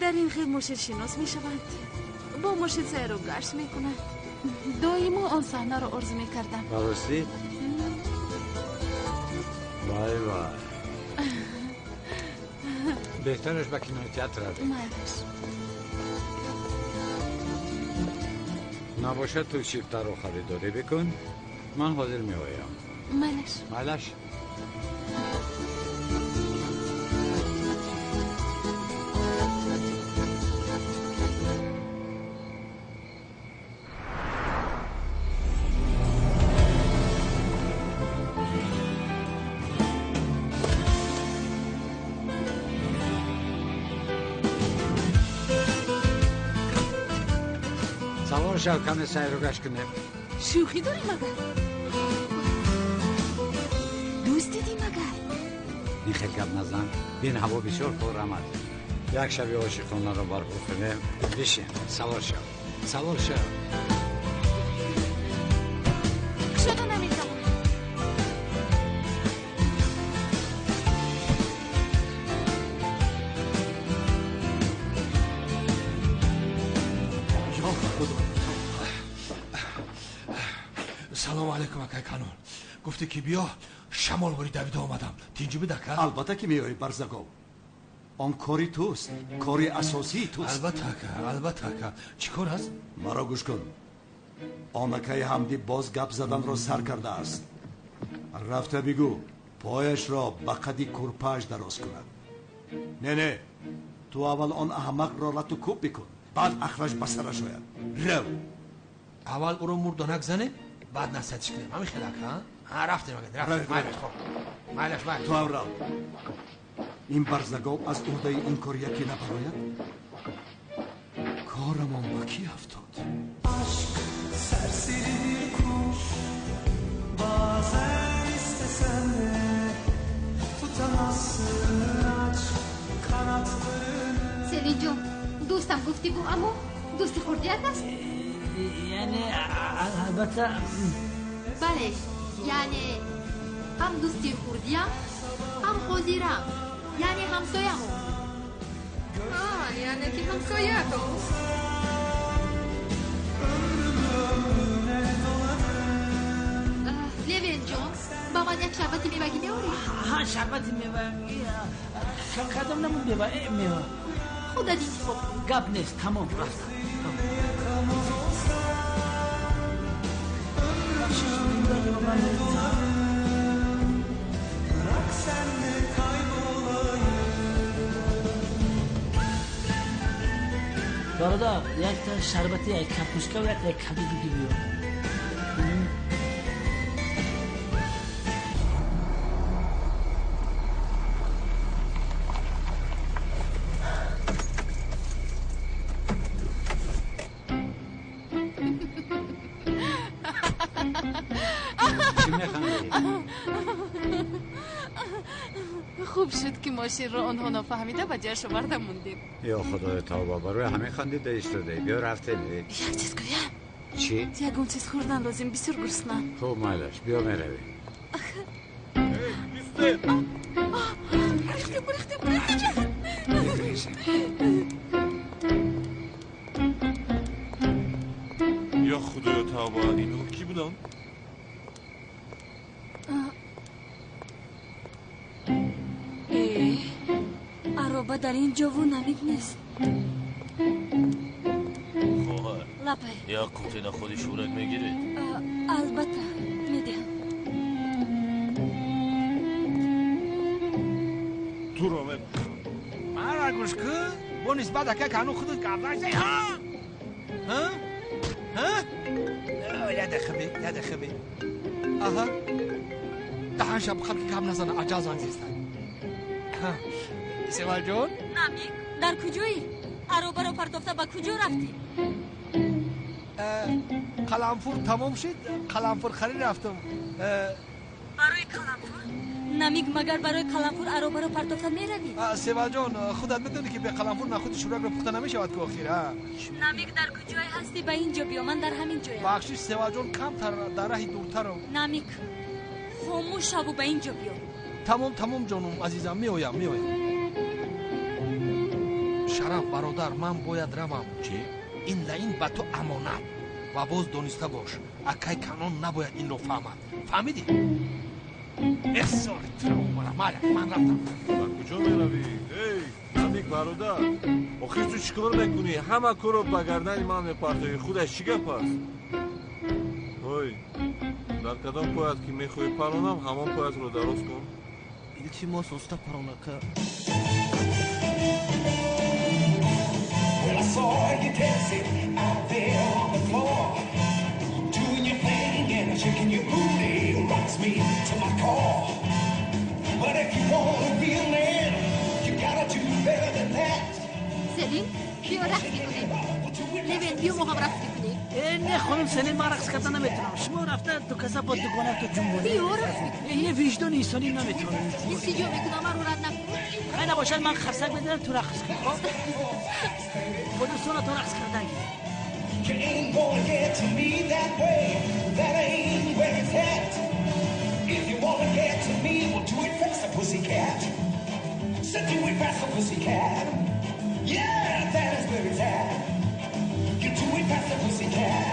Дар ин хел мошиншинос мешаванд, бо мошин сайру гашт мекунанд. Доимо он саҳнаро орзу мекардам. Ба ростӣ? Вай, вай, беҳтараш ба кинотеатр равем. Майлаш. Набошад, ту чиптаро харидорӣ бикун, ман ҳозир меоям. Майлаш. Майлаш. Савор шав, каме сайру гашт кунем. Шӯхӣ дорӣ магар? Дӯст дидӣ магар? Ин хел гап назан. Бин, ҳаво бисёр хорам аст. Як шаби ошиқонаро барпо кунем. Бишин, савор шав, савор шав. Кушода наметавонам. Ё худо! Салому алайкум, акай Канон. Гуфтӣ, ки биё, шамол бори давида омадам. Тинҷӣ буд, ака? Албатта, ки меоӣ, барзагов. Он кори туст, кори асосии туст. Албатта, ака, албатта, ака. Чӣ кор аст? Маро гӯш кун. Он акаи Ҳамдӣ боз гап заданро сар кардааст. Рафта бигӯ, пояшро ба қади курпааш дароз кунад. Не, не, ту аввал он аҳмақро лату кӯб бикун, баъд ақлаш ба сараш ояд. Рав. Аввал ӯро мурдонак занем, баъд насиҳатиш кунем. Ҳамин хел, ака? Рафтем, ака, рафтем. Майлаш, хоб, майлаш, майлаш. Ту ҳам рав. Ин барзагов аз уҳдаи ин кор яке набарояд, корамон ба кӣ афтод? Aşk serseri bir kuş. Bazen istesen de tutamazsın, aç kanatlarını. Селинҷон, дӯстам гуфтӣ бу, аммо дӯсти хурдият аст? Яъне, албатта. Бале, яъне ҳам дӯсти хурдиям, ҳам ҳозирам, яъне ҳамсоямон. Яъне ки ҳамсоятон. Левенҷон, ба ман як шарбати мевагӣ меорӣ? Ҳа, шарбати мевагӣ. Кадом намуд мева? Мева. Худат интихоб кун. Гап нест, тамом, рафтам. Bırak senle kaybolayım. Бародар, якта шарбати як капушка ва як каду диги биё. Хуб шуд, ки мошинро онҳо нофаҳмида ба ҷояш оварда мондем. Ё худои тавба, барои ҳамин хандида истодаӣ. Биё рафтем. Як чиз гӯям. Чӣ? Ягон чиз хӯрдан лозим, бисёр гуруснаам. Хуб, майлаш, биё меравем. Рехтем, рехтем, рехтем. Ё худоё тавба, инҳо кӣ буданд? Ароба дар ин ҷову намик нест. Хоҳар, лабай. Як қути находи шӯрак мегиред? Албатта, медиҳам. Туро Мара гӯш кун, бо нисбат ака кану худат гап заштай, ҳа? Ҳа? Ҳа? Я дақиқа бе, я дақиқа бе. Аҳа. Даҳан шаб қабл ки гап назана, аҷал занг зестай. Севалҷон? Намик, дар куҷоӣ? Аробаро партофта ба куҷо рафтӣ? Қаламфур тамом шид, қаламфурхарӣ рафтам. Барои қаламфур? Намик, магар барои қаламфур аробаро партофта меравӣ? Севалҷон, худат медонӣ, ки бе қаламфур нахуди шӯракро пухта намешавад ку охир, а? Намик, дар куҷое ҳастӣ? Ба ин ҷо биё, ман дар ҳамин ҷоям. Бахшиш, Севалҷон, камтар дар раҳи дуртарам. Намик, хомӯш шаву ба ин ҷо биё. Тамом, тамом, ҷонум азизам, меоям, меоям. Шараф бародар, ман бояд равам. Чӣ? Ин лаин ба ту амонат. Ва боз дониста бош, акай Канон набояд инро фаҳмад. Фаҳмидӣ? Эҳсори туро умара. Майла, ман рафтам. Ба куҷо меравӣ? Эй, Намик бародар, охир ту чӣ кор мекунӣ? Ҳама корро ба гардани ман мепартоӣ. Худаш чӣ гап аст? Ҳой, дар кадом поят ки мехоҳӣ паронам, ҳамон поятро дароз кун. Илтимос, оста паронака. Well, I saw you dancing out there on the floor, doing your thing and shaking your booty rocks me to my core. But if you want a real man, you gotta do better than that. Селин, биё рақс мекунем. Левен, биё мо ҳам рақс мекунем. Не, хонум Селин, ман рақс карда наметавонам. Шумо рафта ду каса бо дугонаto ҷунбонед. Биё рақс мекунем. Не, виҷдони инсонӣ наметавонам. Илтиҷо мекунам, маро рад накун. Хай набошад, ман харсак медиҳам, ту рақс кун, хоб? Бо дӯстонато рақс кардан гир. You ain't gonna get to me that way. That ain't where it's at. If you wanna get to me, well, do it faster, pussycat. So do it faster, pussycat. Yeah, that is where it's at. You do it faster, pussycat.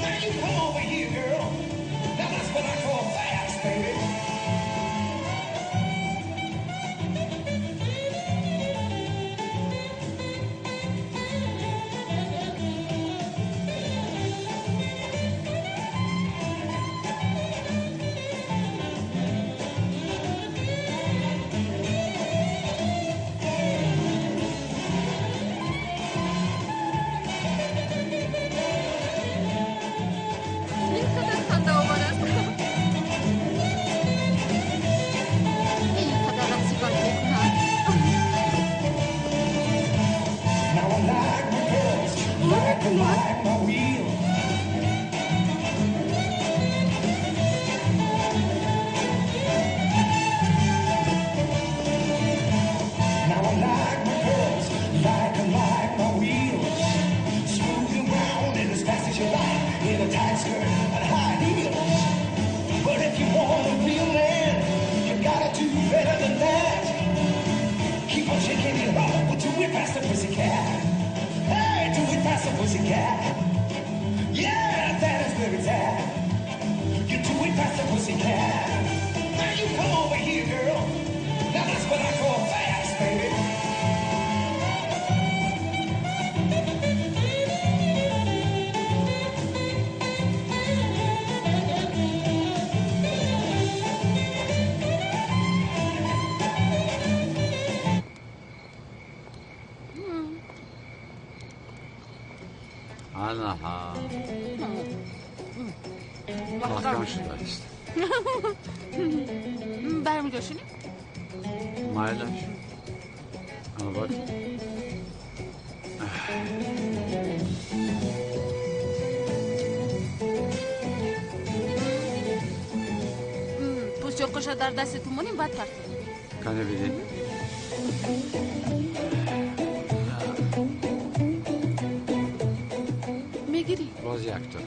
Now you come over here, girl. Now that's what I call fast, baby. Ин қадар хандаовар аст. Ин қадар рақси бад мекунад. Now I like my girls like I like my wheel. Now I like my girls like I like my wheels. Smooth and round and as fast as you like in a tight skirt and high heels. But if you want a real man, you gotta do better than that. Keep on shaking it up, well, do it faster, pussycat. Hey, do it faster, pussycat. Yeah, that is where it's at. You do it faster, pussycat. Now you come over here, girl. Now that's what I call fast, baby. Анаҳа, маҳкам шудааст. Барам ҷо шинем? Майлаш, албатта. Чоқуша дар дасти ту монем, баъд партоф. Кане бидин. Мегирӣ? Боз якто.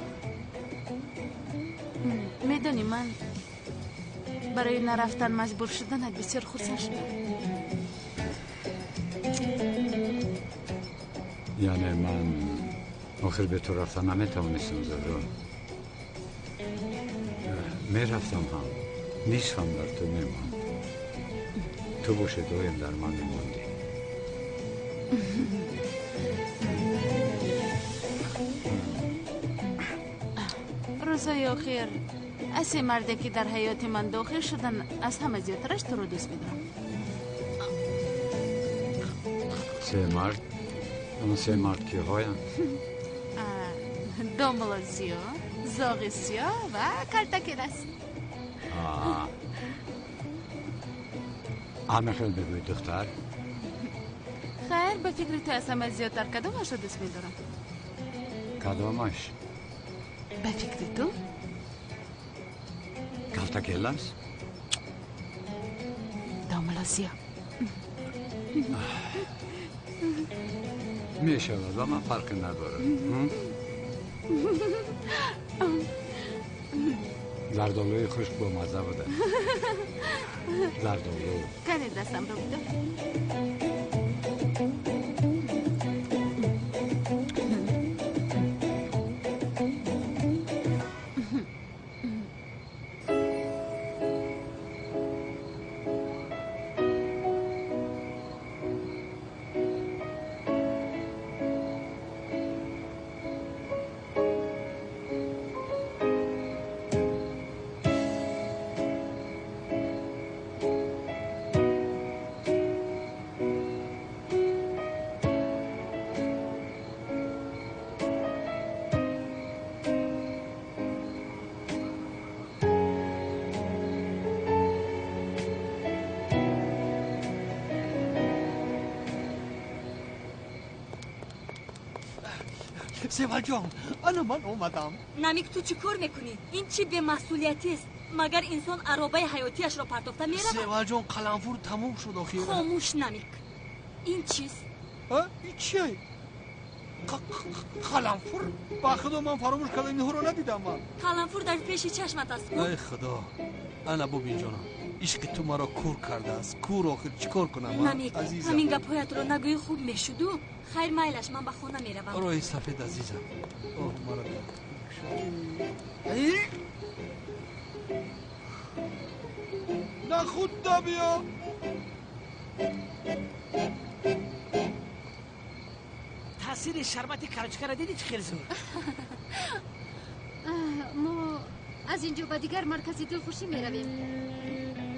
Медонӣ, ман барои нарафтан маҷбур шуданат бисёр хурсанд шудам. Яъне ман охир бе ту рафта наметавонистам, Зуҳро. Мерафтам ҳам, нисфам дар ту мемонд. Ту боши доим дар ман мемондӣ. Рӯзҳои охир аз се марде ки дар ҳаёти ман дохил шуданд, аз ҳама зиёдтараш туро дӯст медорам. Се мард? Он се мард киҳоянд? Домла Зиё, зоғи сиёҳ ва калтакелас. Ҳама хел бигӯй, духтар. Хайр, ба фикри ту аз ҳама зиёдтар кадомашро дӯст медорам? Кадомаш? Ба фикри ту? Калтакелас? Домла Зиё. Мешавад, ба ман фарқе надорад. Зардолуи хушк бомазза буда. Зардолу. Кане дастамро бидор. Севалҷон, ана ман омадам. Намик, ту чӣ кор мекунӣ? Ин чӣ бемасъулиятист? Магар инсон аробаи ҳаётиашро партофта меравад? Севалҷон, қаламфур тамом шуд охир. Хомӯш, Намик. Ин чист? Ин чие? Қаламфур? Ба худо, ман фаромӯш кардам, инҳоро надидам ман. Қаламфур дар пеши чашмат аст. Ай худо, ана бубин ҷонам, ишқи ту маро кур кардааст. Кур, охир чӣ кор кунам? Намик, ҳамин гапҳоятро нагӯӣ хуб мешуду. Хайр, майлаш, ман ба хона меравам. Роҳи сафед, азизам. Оҳ, маро на худда биё. Таъсири шарбати карочкаро дидӣ чӣ хел зур? Мо аз ин ҷо ба дигар маркази дилхушӣ меравем.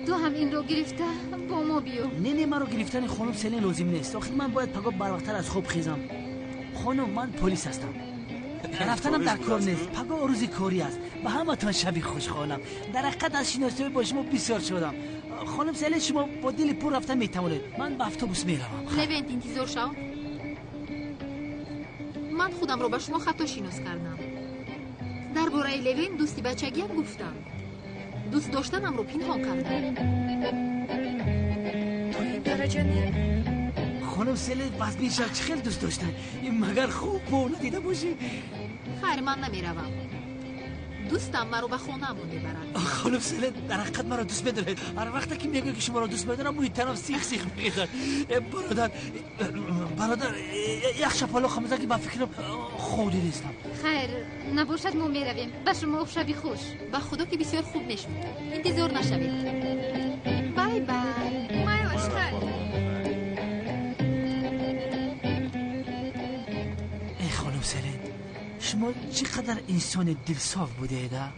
Ту ҳам инро гирифта бо мо биё. Не, не, маро гирифтани хонум Селин лозим нест. Охир ман бояд пагоҳ барвақттар аз хоб хезам. Хонум, ман полис ҳастам. Рафтанам дар кор нест. Пагоҳ рӯзи корӣ аст. Ба ҳаматон шаби хуш, хонам. Дар ҳақиқат аз шиносоӣ бо шумо бисёр шудам. Хонум Селин, шумо бо дили пур рафта метавонед. Ман ба автобус меравам. Левент, интизор шав. Ман худамро ба шумо хато шинос кардам. Дар бораи Левент дӯсти бачагиам гуфтам. Дӯст доштанамро пинҳон кардам. То ин дараҷа не? Хонум Селин, бас бишав, чӣ хел дӯст доштан? Ин магар хуб бо надида бошӣ? Хайр, ман намеравам. Дӯстам маро ба хонаамон мебарад. Хонум Селин, дар ҳақиқат маро дӯст медоред. Ҳар вақте ки мегӯед ки шуморо дӯст медорам, мӯи танам сих сих мехезад. Бародар, бародар, як шапалоқ мезан ки ба фикрам хоб дидистам. Хайр, набошад, мо меравем. Ба шумо шаби хуш. Ба худо ки бисёр хуб мешуд. Интизор нашавед. Бай бай. Майлаш, хайр. Эй хонум Селин, шумо чӣ қадар инсони дилсоф будед, а?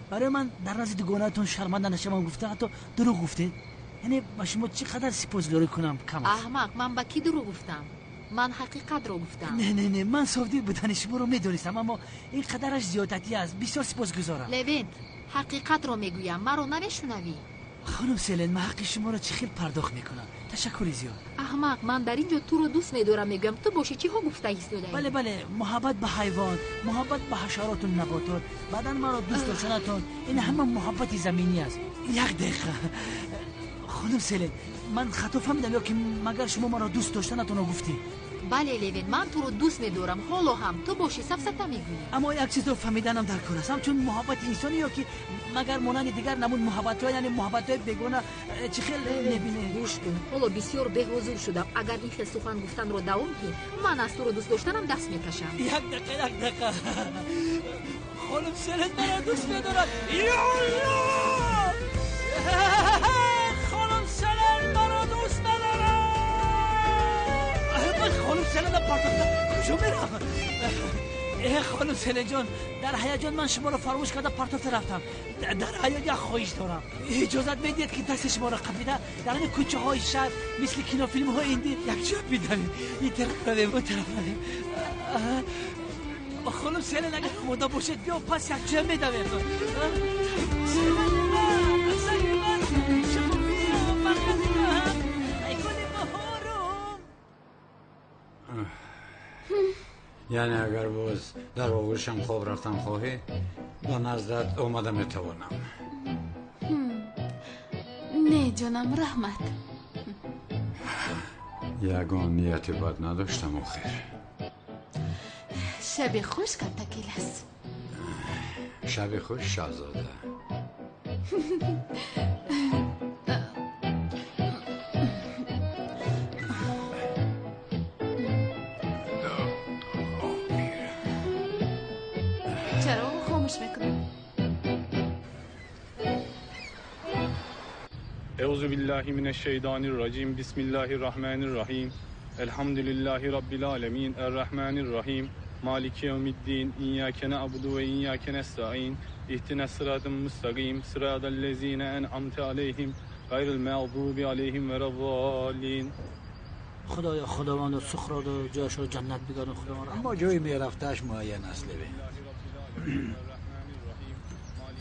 Барои ман дар назди дугонаатон шарманда нашавам гуфта, ҳатто дурӯғ гуфтед. Яъне ба шумо чӣ қадар сипосгузорӣ кунам кам аст. Аҳмақ, ман ба кӣ дурӯғ гуфтам? Ман ҳақиқатро гуфтам. Не, не, не, ман софдил будани шуморо медонистам, аммо ин қадараш зиёдатӣ аст. Бисёр сипосгузорам. Левент, ҳақиқатро мегӯям, маро намешунавӣ? Хонум Селен, ман ҳаққи шуморо чӣ хел пардохт мекунам? Ташаккури зиёд. Аҳмақ, ман дар ин ҷо туро дӯст медорам мегӯям, ту бошӣ чиҳо гуфта истодаӣ? Бале, бале, муҳаббат ба ҳайвон, муҳаббат ба ҳашароту наботот, баъдан маро дӯст доштанатон, ин ҳама муҳаббати заминӣ аст. Як дақиқа. Хонум Селен, ман хато фаҳмидам ё ки магар шумо маро дӯст доштанатонро гуфтӣ? Бале, Левин, ман туро дӯст медорам, ҳоло ҳам ту бошӣ сафсата мегӯӣ. Аммо як чизро фаҳмиданам дар кор аст, ҳамчун муҳаббати инсонӣ ё ки магар монанди дигар намуд муҳаббатҳо, яъне муҳаббатҳои бегона, чӣ хел мебинед? Гӯш кун, ҳоло бисёр беҳузур шудам. Агар ин хел сухан гуфтанро давом диҳӣ, ман аз туро дӯст доштанам даст мекашам. Як дақиқа, як дақиқа. Хонум Селен маро дӯст медорад. Ё Аллоҳ! Хонум Селен маро дӯст надорад. Хонум Селен партохта куҷо меравам? Э, хонум Селен ҷон, дар ҳаяҷон ман шуморо фаромӯш карда партофта рафтам. Дар ҳаёт як хоҳиш дорам. Иҷозат медиҳед ки дасти шуморо қапида дар ҳамин кӯчаҳои шаҳр мисли кинофилмҳои ҳиндӣ якҷоя бидавем. Ин тараф равем, он тараф равем. Хонум Селен, агар омода бошед, биё пас якҷоя медавем. Яъне агар боз дар оғӯшам хоб рафтан хоҳӣ, ба наздат омада метавонам. Не, ҷонам, раҳмат. Ягон нияти бад надоштам охир. Шаби хуш, Калтакелас. Шаби хуш, шаҳзода. Чароғро хомӯш мекунам. Euzu billahi mineşşeytanirracim. Bismillahirrahmanirrahim. Elhamdülillahi rabbil alamin. Errahmanirrahim. Maliki yevmiddin. İyyake na'budu ve iyyake nestaîn. İhdinas sıratal müstakim. Sıratal lezine en'amte aleyhim. Gayril mağdubi aleyhim velezzallin. Худоё, Худованд Суқротро ҷояшро ҷаннат бигардон, Худованд раҳмат. Аммо ҷои мерафтааш муайян аст, Левин.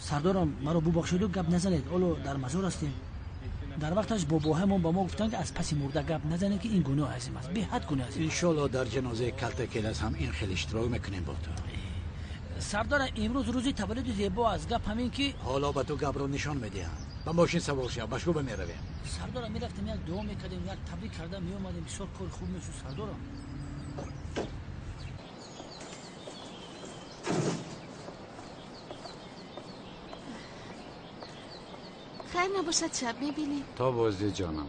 Сардорам, маро бубахшеду гап назанед, ҳоло дар мазор ҳастем. Дар вақташ бобоҳамон ба мо гуфтанд, ки аз паси мурда гап назанед, ки ин гуноҳ азим аст, беҳад гуноҳ азим аст. Иншоалло дар ҷанозаи Калтакелас ҳам ин хел иштирок мекунем бо ту. Сардорам, имрӯз рӯзи таваллуди зебо аст. Гап ҳамин ки ҳоло ба ту гапро нишон медиҳам. Ба мошин савор шав, ба шӯъба меравем. Сардорам, мерафтем, як дуо мекардем, як табрик карда меомадем, бисёр кори хуб мешуд, сардорам. Хайр набошад, шаб мебинем. То боздид, ҷонам.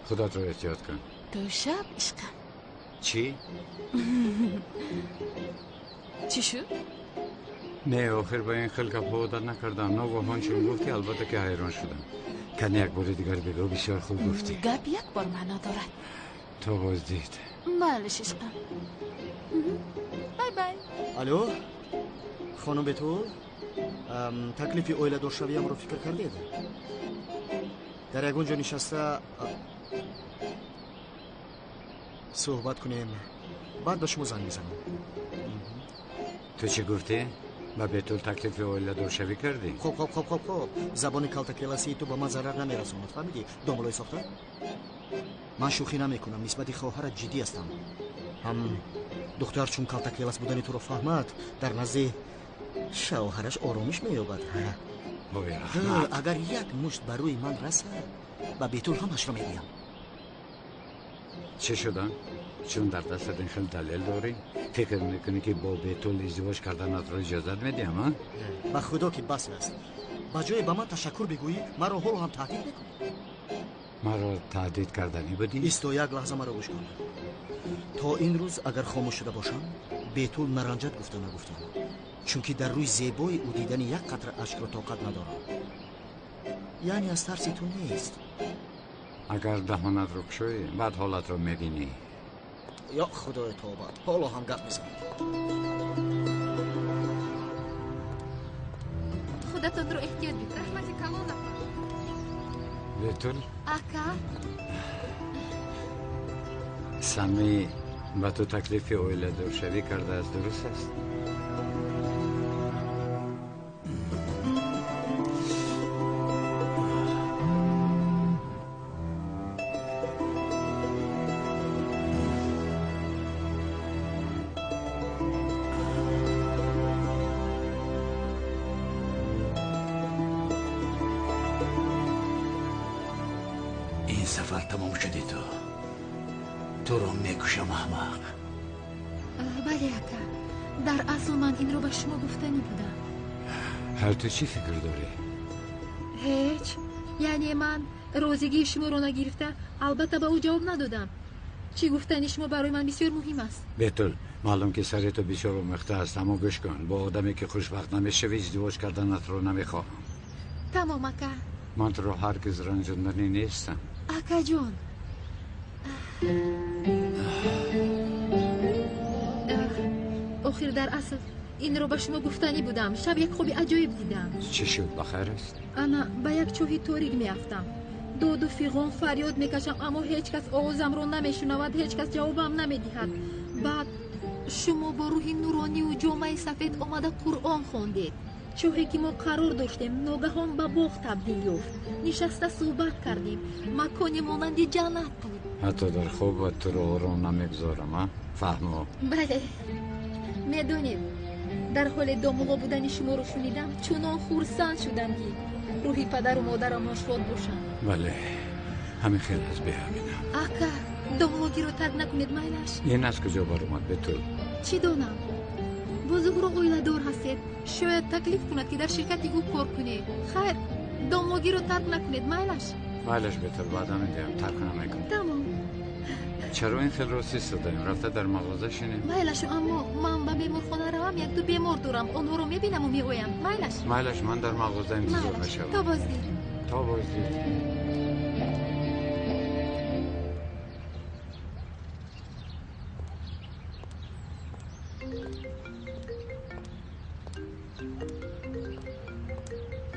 Худатро эҳтиёт кун. То шаб, ишқам. Чӣ? Чӣ шуд? Не, охир ба ин хел гапҳо одат накардам. Ногаҳон чун гуфтӣ, албатта ки ҳайрон шудам. Кани як бори дигар бигӯ, бисёр хуб гуфтӣ. Гап як бор маъно дорад. То боздид. Малиш, ишқам. Бай бай. Алло, хонум Бетул, таклифи оиладоршавиамро фикр кардед? Дар ягон ҷо нишаста суҳбат кунем, баъд ба шумо занг мезанам. Ту чӣ гуфтӣ? Ба Бетул таклифи оиладоршавӣ кардӣ? Хоб, хоб, хоб, хоб, хоб. Забони калтакеласии ту ба ман зарар намерасонад, фаҳмидӣ? Домулои сохта? Ман шӯхӣ намекунам, нисбати хоҳарат ҷиддӣ ҳастам. Ҳам духтар чун калтакелас будани туро фаҳмад, дар назди шавҳараш оромиш меёбад. Агар як мушт ба рӯи ман расад, ба Бетул ҳамашро мегӯям. Чӣ шуда? Чун дар дастат ин хел далел дорӣ, фикр мекунӣ ки бо Бетул издивоҷ карданатро иҷозат медиҳам, а? Ба худо ки бас аст. Ба ҷое ба ман ташаккур бигӯӣ, маро ҳоло ҳам таҳдид мекунӣ. Маро таҳдид карданӣ будӣ? Исто, як лаҳза маро гӯш кун. То ин рӯз агар хомӯш шуда бошам, Бетул наранҷад гуфта нагуфтам, чунки дар рӯи зебои ӯ дидани як қатра ашкро тоқат надорам. Яъне аз тарси ту нест. Агар даҳонатро кушоӣ, баъд ҳолатро мебинӣ. Ё худои тоба, ҳоло ҳам гап мезанад. Худатонро эҳтиёт бикунед. Раҳмати калон, апа. Бетул? Ака? Сами ба ту таклифи оиладоршавӣ кардааст, дуруст аст? Сафар тамом шуди ту. Туро мекушам, аҳмақ. Бале, ака. Дар асл ман инро ба шумо гуфтанӣ будам. Ҳар ту чӣ фикр дорӣ? Ҳеҷ. Яъне ман розигии шуморо нагирифта, албатта ба ӯ ҷавоб надодам. Чӣ гуфтани шумо барои ман бисёр муҳим аст. Бетул, маълум ки сари ту бисёр омехта аст, аммо гӯш кун, бо одаме ки хушбахт намешавӣ издивоҷ карданатро намехоҳам. Тамом, ака. Ман туро ҳаргиз ранҷонданӣ нестам. Акаҷон. Охир дар асл инро ба шумо гуфтанӣ будам. Шаб як хоби аҷоиб дидам. Чӣ шуд, ба хайр аст? Ана ба як чоҳи торик меафтам. Доду фиғон фарёд мекашам, аммо ҳеҷ кас овозамро намешунавад, ҳеҷ кас ҷавобам намедиҳад. Баъд шумо бо рӯҳи нурониву ҷомаи сафед омада Қуръон хондед. Чоҳе ки мо қарор доштем, ногаҳон ба боғ табдил ёфт. Нишаста суҳбат кардем. Маконе монанди ҷаннат буд. Ҳатто дар хобат туро ором намегузорам, а? Фаҳмо? Бале. Медонед, дар ҳоле домулло будани шуморо шунидам, чунон хурсанд шудам, ки рӯҳи падару модарамон шод бошанд. Бале, ҳамин хел аст, беҳамина. Ака, домуллогиро тарк накунед, майлаш. Ин аз куҷо баромад, Бетул? Чӣ донам? Бо Зуҳро оиладор ҳастед. Шояд таклиф кунад, ки дар ширкати ӯ кор кунед. Хайр, домуллогиро тарк накунед, майлаш. Майлаш, Бетул, ваъда медиҳам, тарк намекунам. Тамом. Чаро ин хел рост истодаем? Рафта дар мағоза шинем. Майлаш, аммо ман ба беморхона равам, як-ду бемор дорам. Онҳоро мебинаму меоям. Майлаш. Майлаш, ман дар мағоза интизор мешавам. То боздид. То боздид.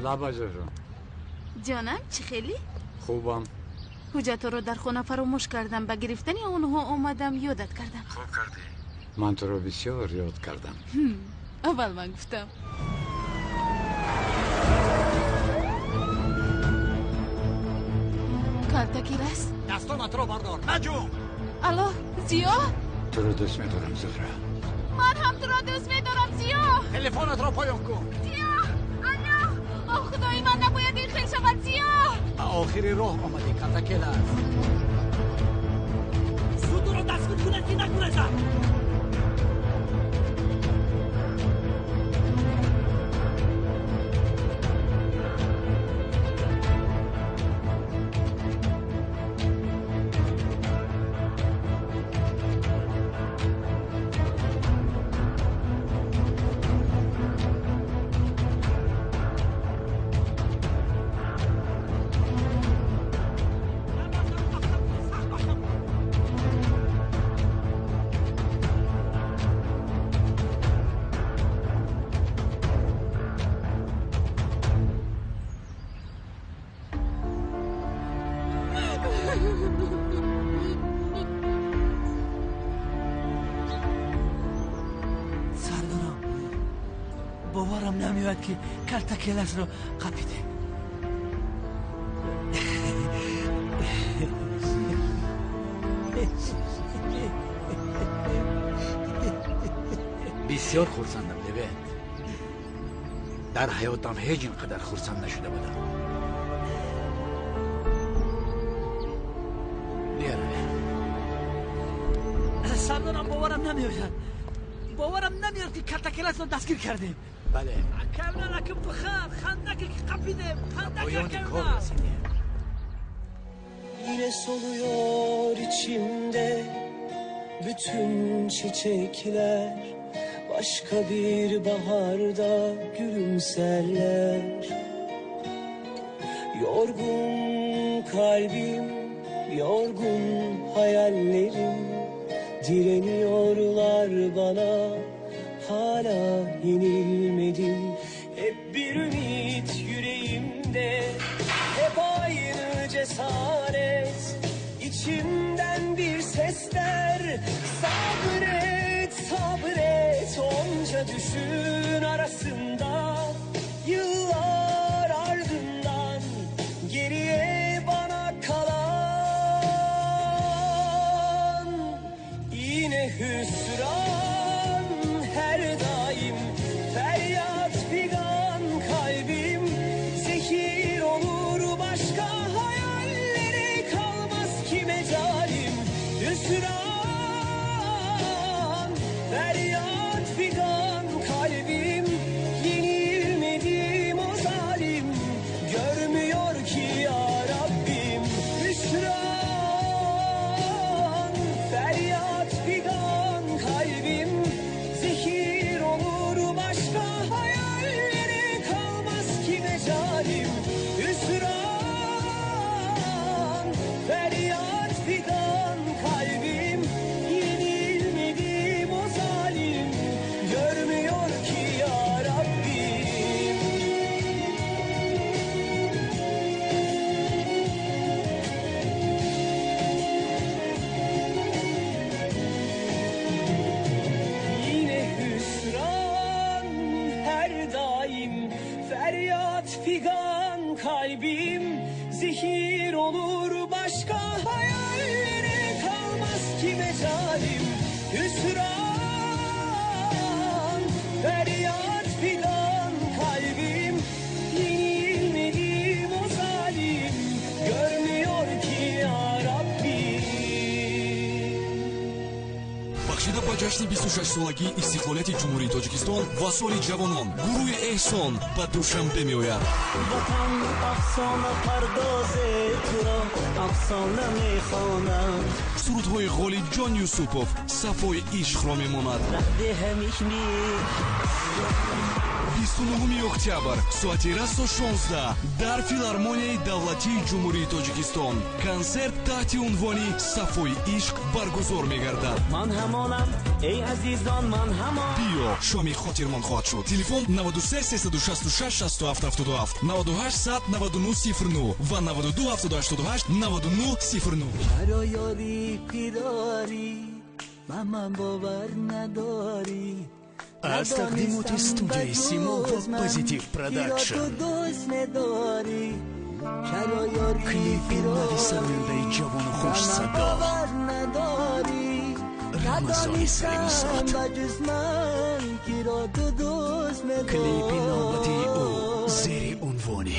Лаба ҷон. Ҷонам, чӣ хеле? Хубам. Ҳуҷҷатҳоро дар хона фаромӯш кардам, ба гирифтани онҳо омадам, ёдат кардам. Хуб кардӣ. Ман туро бисёр ёд кардам. Аввал ман гуфтам. Калтакир аст? Дастонатро бардор, наҷум! Алло, Зиё? Туро дӯст медорам, Зуҳра. Ман ҳам туро дӯст медорам, Зиё! Телефонатро поён кун. Зиё! Алло! О, худои ман, набояд ин хел шавад, Зиё! Ба охири роҳ омадӣ, Калтакелас. Зуд ӯро дастгир кунед, ки нагурезад. Сардорам, боварам намеояд, ки Калтакеласро қапидем. Бисёр хурсандам, Левент. Дар ҳаётам ҳеҷ ин қадар хурсанд нашуда будам. Сардорам, боварам намеояд. Боварам намеояд, ки Калтакеласро дастгир кардем. Бале. Акавна накун, биханд, ханд накун, ки қапидем. Ханд накун, Поёни кор акавна. расидем. Yine soluyor içimde bütün çiçekler, başka bir baharda gülümserler. Yorgun kalbim, yorgun hayallerim direniyorlar bana, hala yenilmedim. Hep bir ümit yüreğimde, hep aynı cesaret. İçimden bir ses der, sabret, sabret. Onca düşün arasında, yıllar ardından geriye bana kalan yine hüsran. Her daim feryat. Feryat figan kalbim zehir olur başka hayallere kalmaz ki mecalim hüsran. Feryat figan kalbim yenilmedim o zalim görmüyor ki ya Rabbim. Бахшида ба ҷашни 26-солагии истиқлолияти Ҷумҳурии Тоҷикистон ва соли ҷавонон, гурӯҳи Эҳсон ба Душанбе меояд. Ватан, афсона пардозе, туро афсона мехонам. Сурудҳои Ғолибҷон Юсупов сафои ишқро мемонад. 29 октябр, соати расо 16, дар Филармонияи давлатии Ҷумҳурии Тоҷикистон консерт таҳти унвони «Сафои ишқ» баргузор мегардад. Ман ҳамонам, эй азизон, ман ҳамон. Биё, шоми хотирмон хоҳад шуд. Телефон 93 366 67 77, 98 100 99 09 ва 92 788 99 09. Чаро ёри фирорӣ, ба ман бовар надорӣ? Аз тақдимоти студияи Симо ва Позитив Продакшн клипи нави сарояндаи ҷавону хушсадо Рамазони Салимзод. Клипи навбатии ӯ зери унвони